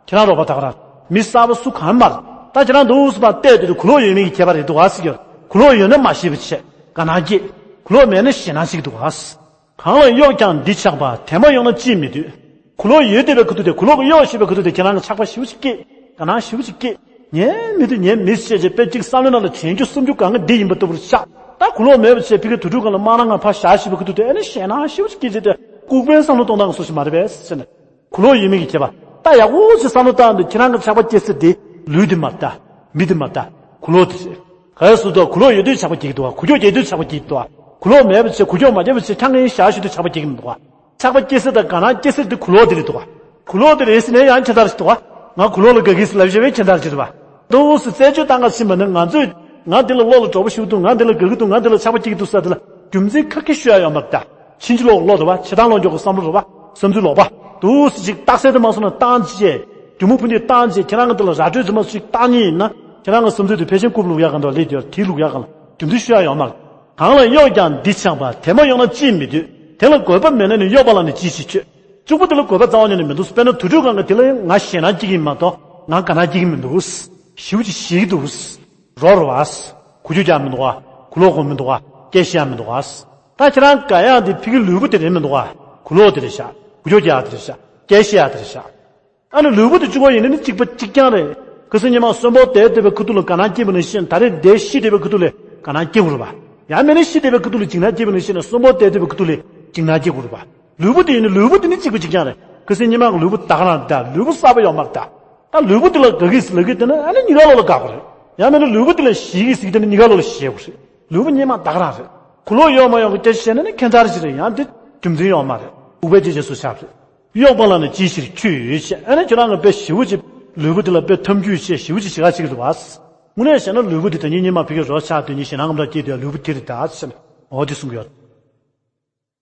ཁྱེད་རང་རོགས་པ་ད་ག་རང་། མི་གསར་པ་སུ་གང་མ་རེད། ད་ཁྱེད་རང་འདུག་སུ་པ་བལྟས་དུས་དུ་གུ་ལོག་ཡོད་མེད་ཀྱི་ཁྱད་པར་རེད་འདུག་ག་ཟེར་གྱི་ཡོད། གུ་ལོག་ཡོད་ན་མ་ཤེས་པ་བྱས་དགའ་སྣང་སྐྱེ། གུ་ལོག་མེད་ན་ཞེད་སྣང་ཞིག་འདུག་ག་གང་ལ་གཡོག་ཀྱང་འདི་ཆགས་པ། དེ་མ་གཡོགས་ན་ཅིས་མི་འདོད། གུ་ལོག་ཡོད་བསྡད་པའི་ཁུ་ཐུག་དེ། གུ་ལོག་གི་གཡོག་ཞེས་པའི་ཁུ་ཐུག་དེ་ཁྱེད་རང་གི་ཆགས་པ་ཞེ་པོ་ཅིག་སྐྱེས། དགའ་སྣང་ཞེ་པོ་ཅིག་སྐྱེས། ངའི་མི་དེ་ངའི་མི་ཟེར་བྱས་དཔེ་གཅིག་བསམ་བློའི་ནང་ལ་དྲན་རྒྱུ་བསམ་རྒྱུ་གང་ག་འདི་ཡིན་པ་ལྟ་བུར་ཆགས། ད་གུ་ལོག་མེད་པ་བྱས་ཕི་གའི་དུར་ཁྲོད་སྒང་ལ་དམག་རང་ང་ཕར་བཞག་ཞེས་པའི་ཁུ་ཐུག་དེ། ཨེ་ནི་ཞེད་སྣང་ཞེ་པོ་ཅིག་སྐྱེས་བྱས་ཏེ་ལྐུགས་པའི་བསམ་བློ་གཏོང་སྟངས་སུ་ཞིག་མ་རེད་པས་ཟེར་ནས། གུ་ལོག་ཡོད་མེད་ཀྱི་ཁྱད་པར། ད་ཡག་པོ་ཞིག་བསམ་བློ་བཏང་དུས་ཁྱེད་རང་གི་ཆགས་པ་སྐྱེ་ས་དེ་ལུས་དེ་མ་རེད་ད། མི་དེ་མ་རེད་ད། གུ་ལོག་དེ་རེད། ག་རེ་ཟེར་དུས་གུ་ལོག་ཡོད་དུས་ཆགས་པ་སྐྱེ་གི་འདུག་ག་གུ་ལོག་ཡོད་དུས་ཆགས་པ་སྐྱེ་གི་འདུག་ག་གུ་ལོག་མེད་པ་བྱས་གུ་ལོག་མ་སྐྱེས་པ་བྱས་ཁྱང་ངེ་བཞག་ཞུ་དུས་ཆགས་པ་སྐྱེ་གི་མི་འདུག་ག་ཆགས་པ་སྐྱེ་ས་དང་དགའ་སྣང་སྐྱེ་ས་དེ་གུ་ལོག་དེ་རེད་འདུག་ག་གུ་ལོག་དེ་རེད་ཟེར་ནས་ཡང་ཁྱད་མཚར་ཞིག་འདུག་ག་ང་གུ་ལོག་ལ་དགའ་གི་ཟེར་ལབ་བྱས་པའི་ཁྱད་མཚར་ཞིག་རེད་པ། འདུག་སེ་རྩད་གཅོད་བཏང་ག་ཕྱིན་པ་ནི་ང་ཚོས་ང་འདི་ལ་བློ་ལ་འདྲོག་པོ་ཞིག་འདུག་ང་འདི་ལ་དགའ་གི་འདུག་ང་འདི་ལ་ཆགས་པ་སྐྱེ་གི་འདུག་ཟེར་དེ་ལ་རྒྱུ་མཚན་ཁ་སྐད་ཤོད་ཡ་ཡོད་མ་རེད་ད། ཕྱིན་ཅི་ལོག་ལོག་རེད་པ། ཕྱི་ཐང་ལོག་འཇོག་གི་བསམ་བློ་རེད་པ། བསམ་ཚུལ་ལོག་པ། འདུག་སེ་ཅིག་རྟགས་གསལ་དུ་མ་སོང་ན་བཏང་བྱས། རྒྱུ་མ་ཕུ་འདི་བཏང་བྱས་ཁྱེད་རང་གི་འདི་ལ་ར་སྤྲོད་ཙམ་མ་ཞིག་བཏང་ཉིན་ཡིན་ན་ཁྱེད་རང་གི་བསམ་ཚུལ་དེ་ཕལ་ཆེར་རྐུབ་ལུག་ཡག་ག་འདུག་ལས་དེ་དེ་ལུག་ཡག་ག་ལ་རྒྱུ་མཚན་ཤོད་ཡ་ཡོད་མ་རེད། གང་ལ་གཡོགས་ཀྱང་འདི་ཆགས་པ། དེ་མ་གཡོགས་ན་ཅིས་མི་འདོད། དེ་ལ་དགོས་པ་མེད་ན་ནི་གཡོགས་པ་ལ་ནི་ཅིས་ཤིག་ཁྱོད། གཅིག་པོ་དེ་ལ་དགོས་པ་རྩ་བ་ཉིད་ནས་མི་འདུག་དཔེར་ན་དུར་ཁྲོད་སྒང་གི་དེ་ལ་ཡང་ང་ཞེད་སྣང་སྐྱེ་གི་ཡིན་མ་གཏོགས་ང་དགའ་སྣང་སྐྱེ་གི་མི་འདུག་ཞེ་པོ་ཅིག་ཞེད་ཀྱི་འདུག་རོ་རོ་བ། ཁུ་ཆུ་རྒྱག་མི་འདུག་ག་གུ་ལོག་གོ་མི་འདུག་ག་སྐད་བཤད་ཡ་མི་འདུག་ག་ད་ཁྱེད་རང་དགའ་ཡག་འདི་ཕི་གི་ལུས་པོ་དེ་རེད་མི་འདུག་ག་གུ་ལོག་དེ་རེད་ཤག་ཁུ་ཆུ་རྒྱག་ཡ་དེ་རེད་ཤག་སྐད་བཤད་ཡ་དེ་རེད་ཤག་ཨ་ནི་ལུས་པོ་དེ་གཅིག་པ་ཡིན་ན་ནི་གཅིག་པ་གཅིག་རྐྱང་རེད། ཁུ་སིམ་ཉི་མ་གསོན་པོ་བསྡད་བསྡད་པའི་ཁུ་ཐུག་ལ་དགའ་སྣང་སྐྱེས་པ་ནང་བཞིན་ད་རེས་འདས་ཤི་བསྡད་པའི་ཁུ་ཐུག་ལ་དགའ་སྣང་སྐྱེ་དགོས་རེད་པ། ཡང་མིན་ན་ཤི་བསྡད་པའི་ཁུ་ཐུག་ལ་འཇིགས་སྣང་སྐྱེས་པ་ནང་བཞིན་གསོན་པོ་བསྡད་བསྡད་པའི་ཁུ་ཐུག་ལ་འཇིགས་སྣང་སྐྱེ་དགོས་རེད་པ། ལུས་པོ་དེ་ཡིན་ན་ལུས་པོ་དེ་ནི་གཅིག་པ་གཅིག་རྐྱང་རེད། ཁུ་སིམ་ཉི་མ་གི་ལུས་པོ་ད་ག་རང་རེད་ད། ལུས་པོ་གསར་པ་ཡོད་མ་རེད་ད། ད་ལུས་པོ་དེ་ལ་དགའ་གི་ཟེར་ལབ་གི་དེ་ནི་ཨ་ནི་གཉིས་ཀ་ལོག་ལ་དགའ་དགོས་རེད། ཡང་མིན་ན་ལུས་པོ་དེ་ལ་ཞེད་གི་ཟེར་གི་དེ་ནི་གཉིས་ཀ་ལོག་ལ་ཞེད་དགོས་རེད། ལུས་པོ་གཉིས་མ་ད་ག་རང་རེད། གུ་ལོག་ཡོད་མ་ཡོད་ཀྱི་སྐད་ཆ་བཤད་ན་ནི་ཁྱད་མཚར་ཞིག་རེད། ཡང་འདི་ རྒྱུ་མཚན་ཡོད་མ་རེད། འུག་པའི་རྗེས་རྗེས་སུ་ཆགས་རེད། གཡོགས་པ་ལ་ནི་ཅིའི་ཕྱིར་ཁྱོད་ཡོད་ཅེས། ཨ་ནི་ཁྱོད་རང་གི་དཔེ་ཞེ་པོ་ཅིག་ལུས་པོ་དེ་ལ་དཔེ་ཐབས་ཇུས་བྱས་ཞེ་པོ་ཅིག་བྱེད་ག་བྱེད་ཀྱི་འདུག་བ། དངོས་གནས་བཤད་ན་ལུས་པོ་དེ་ད་ཉིན་ཉི་མ་ཕ་གིར་རོ་ཆགས་དུས་ཉིན་ཞེད་སྣང་གང་འདྲ་སྐྱེས་དུས་ལུས་པོ་དེ་རེད་ད་ཟེར་ནས་འོ་དེ་གསུང་གི་ཡོད།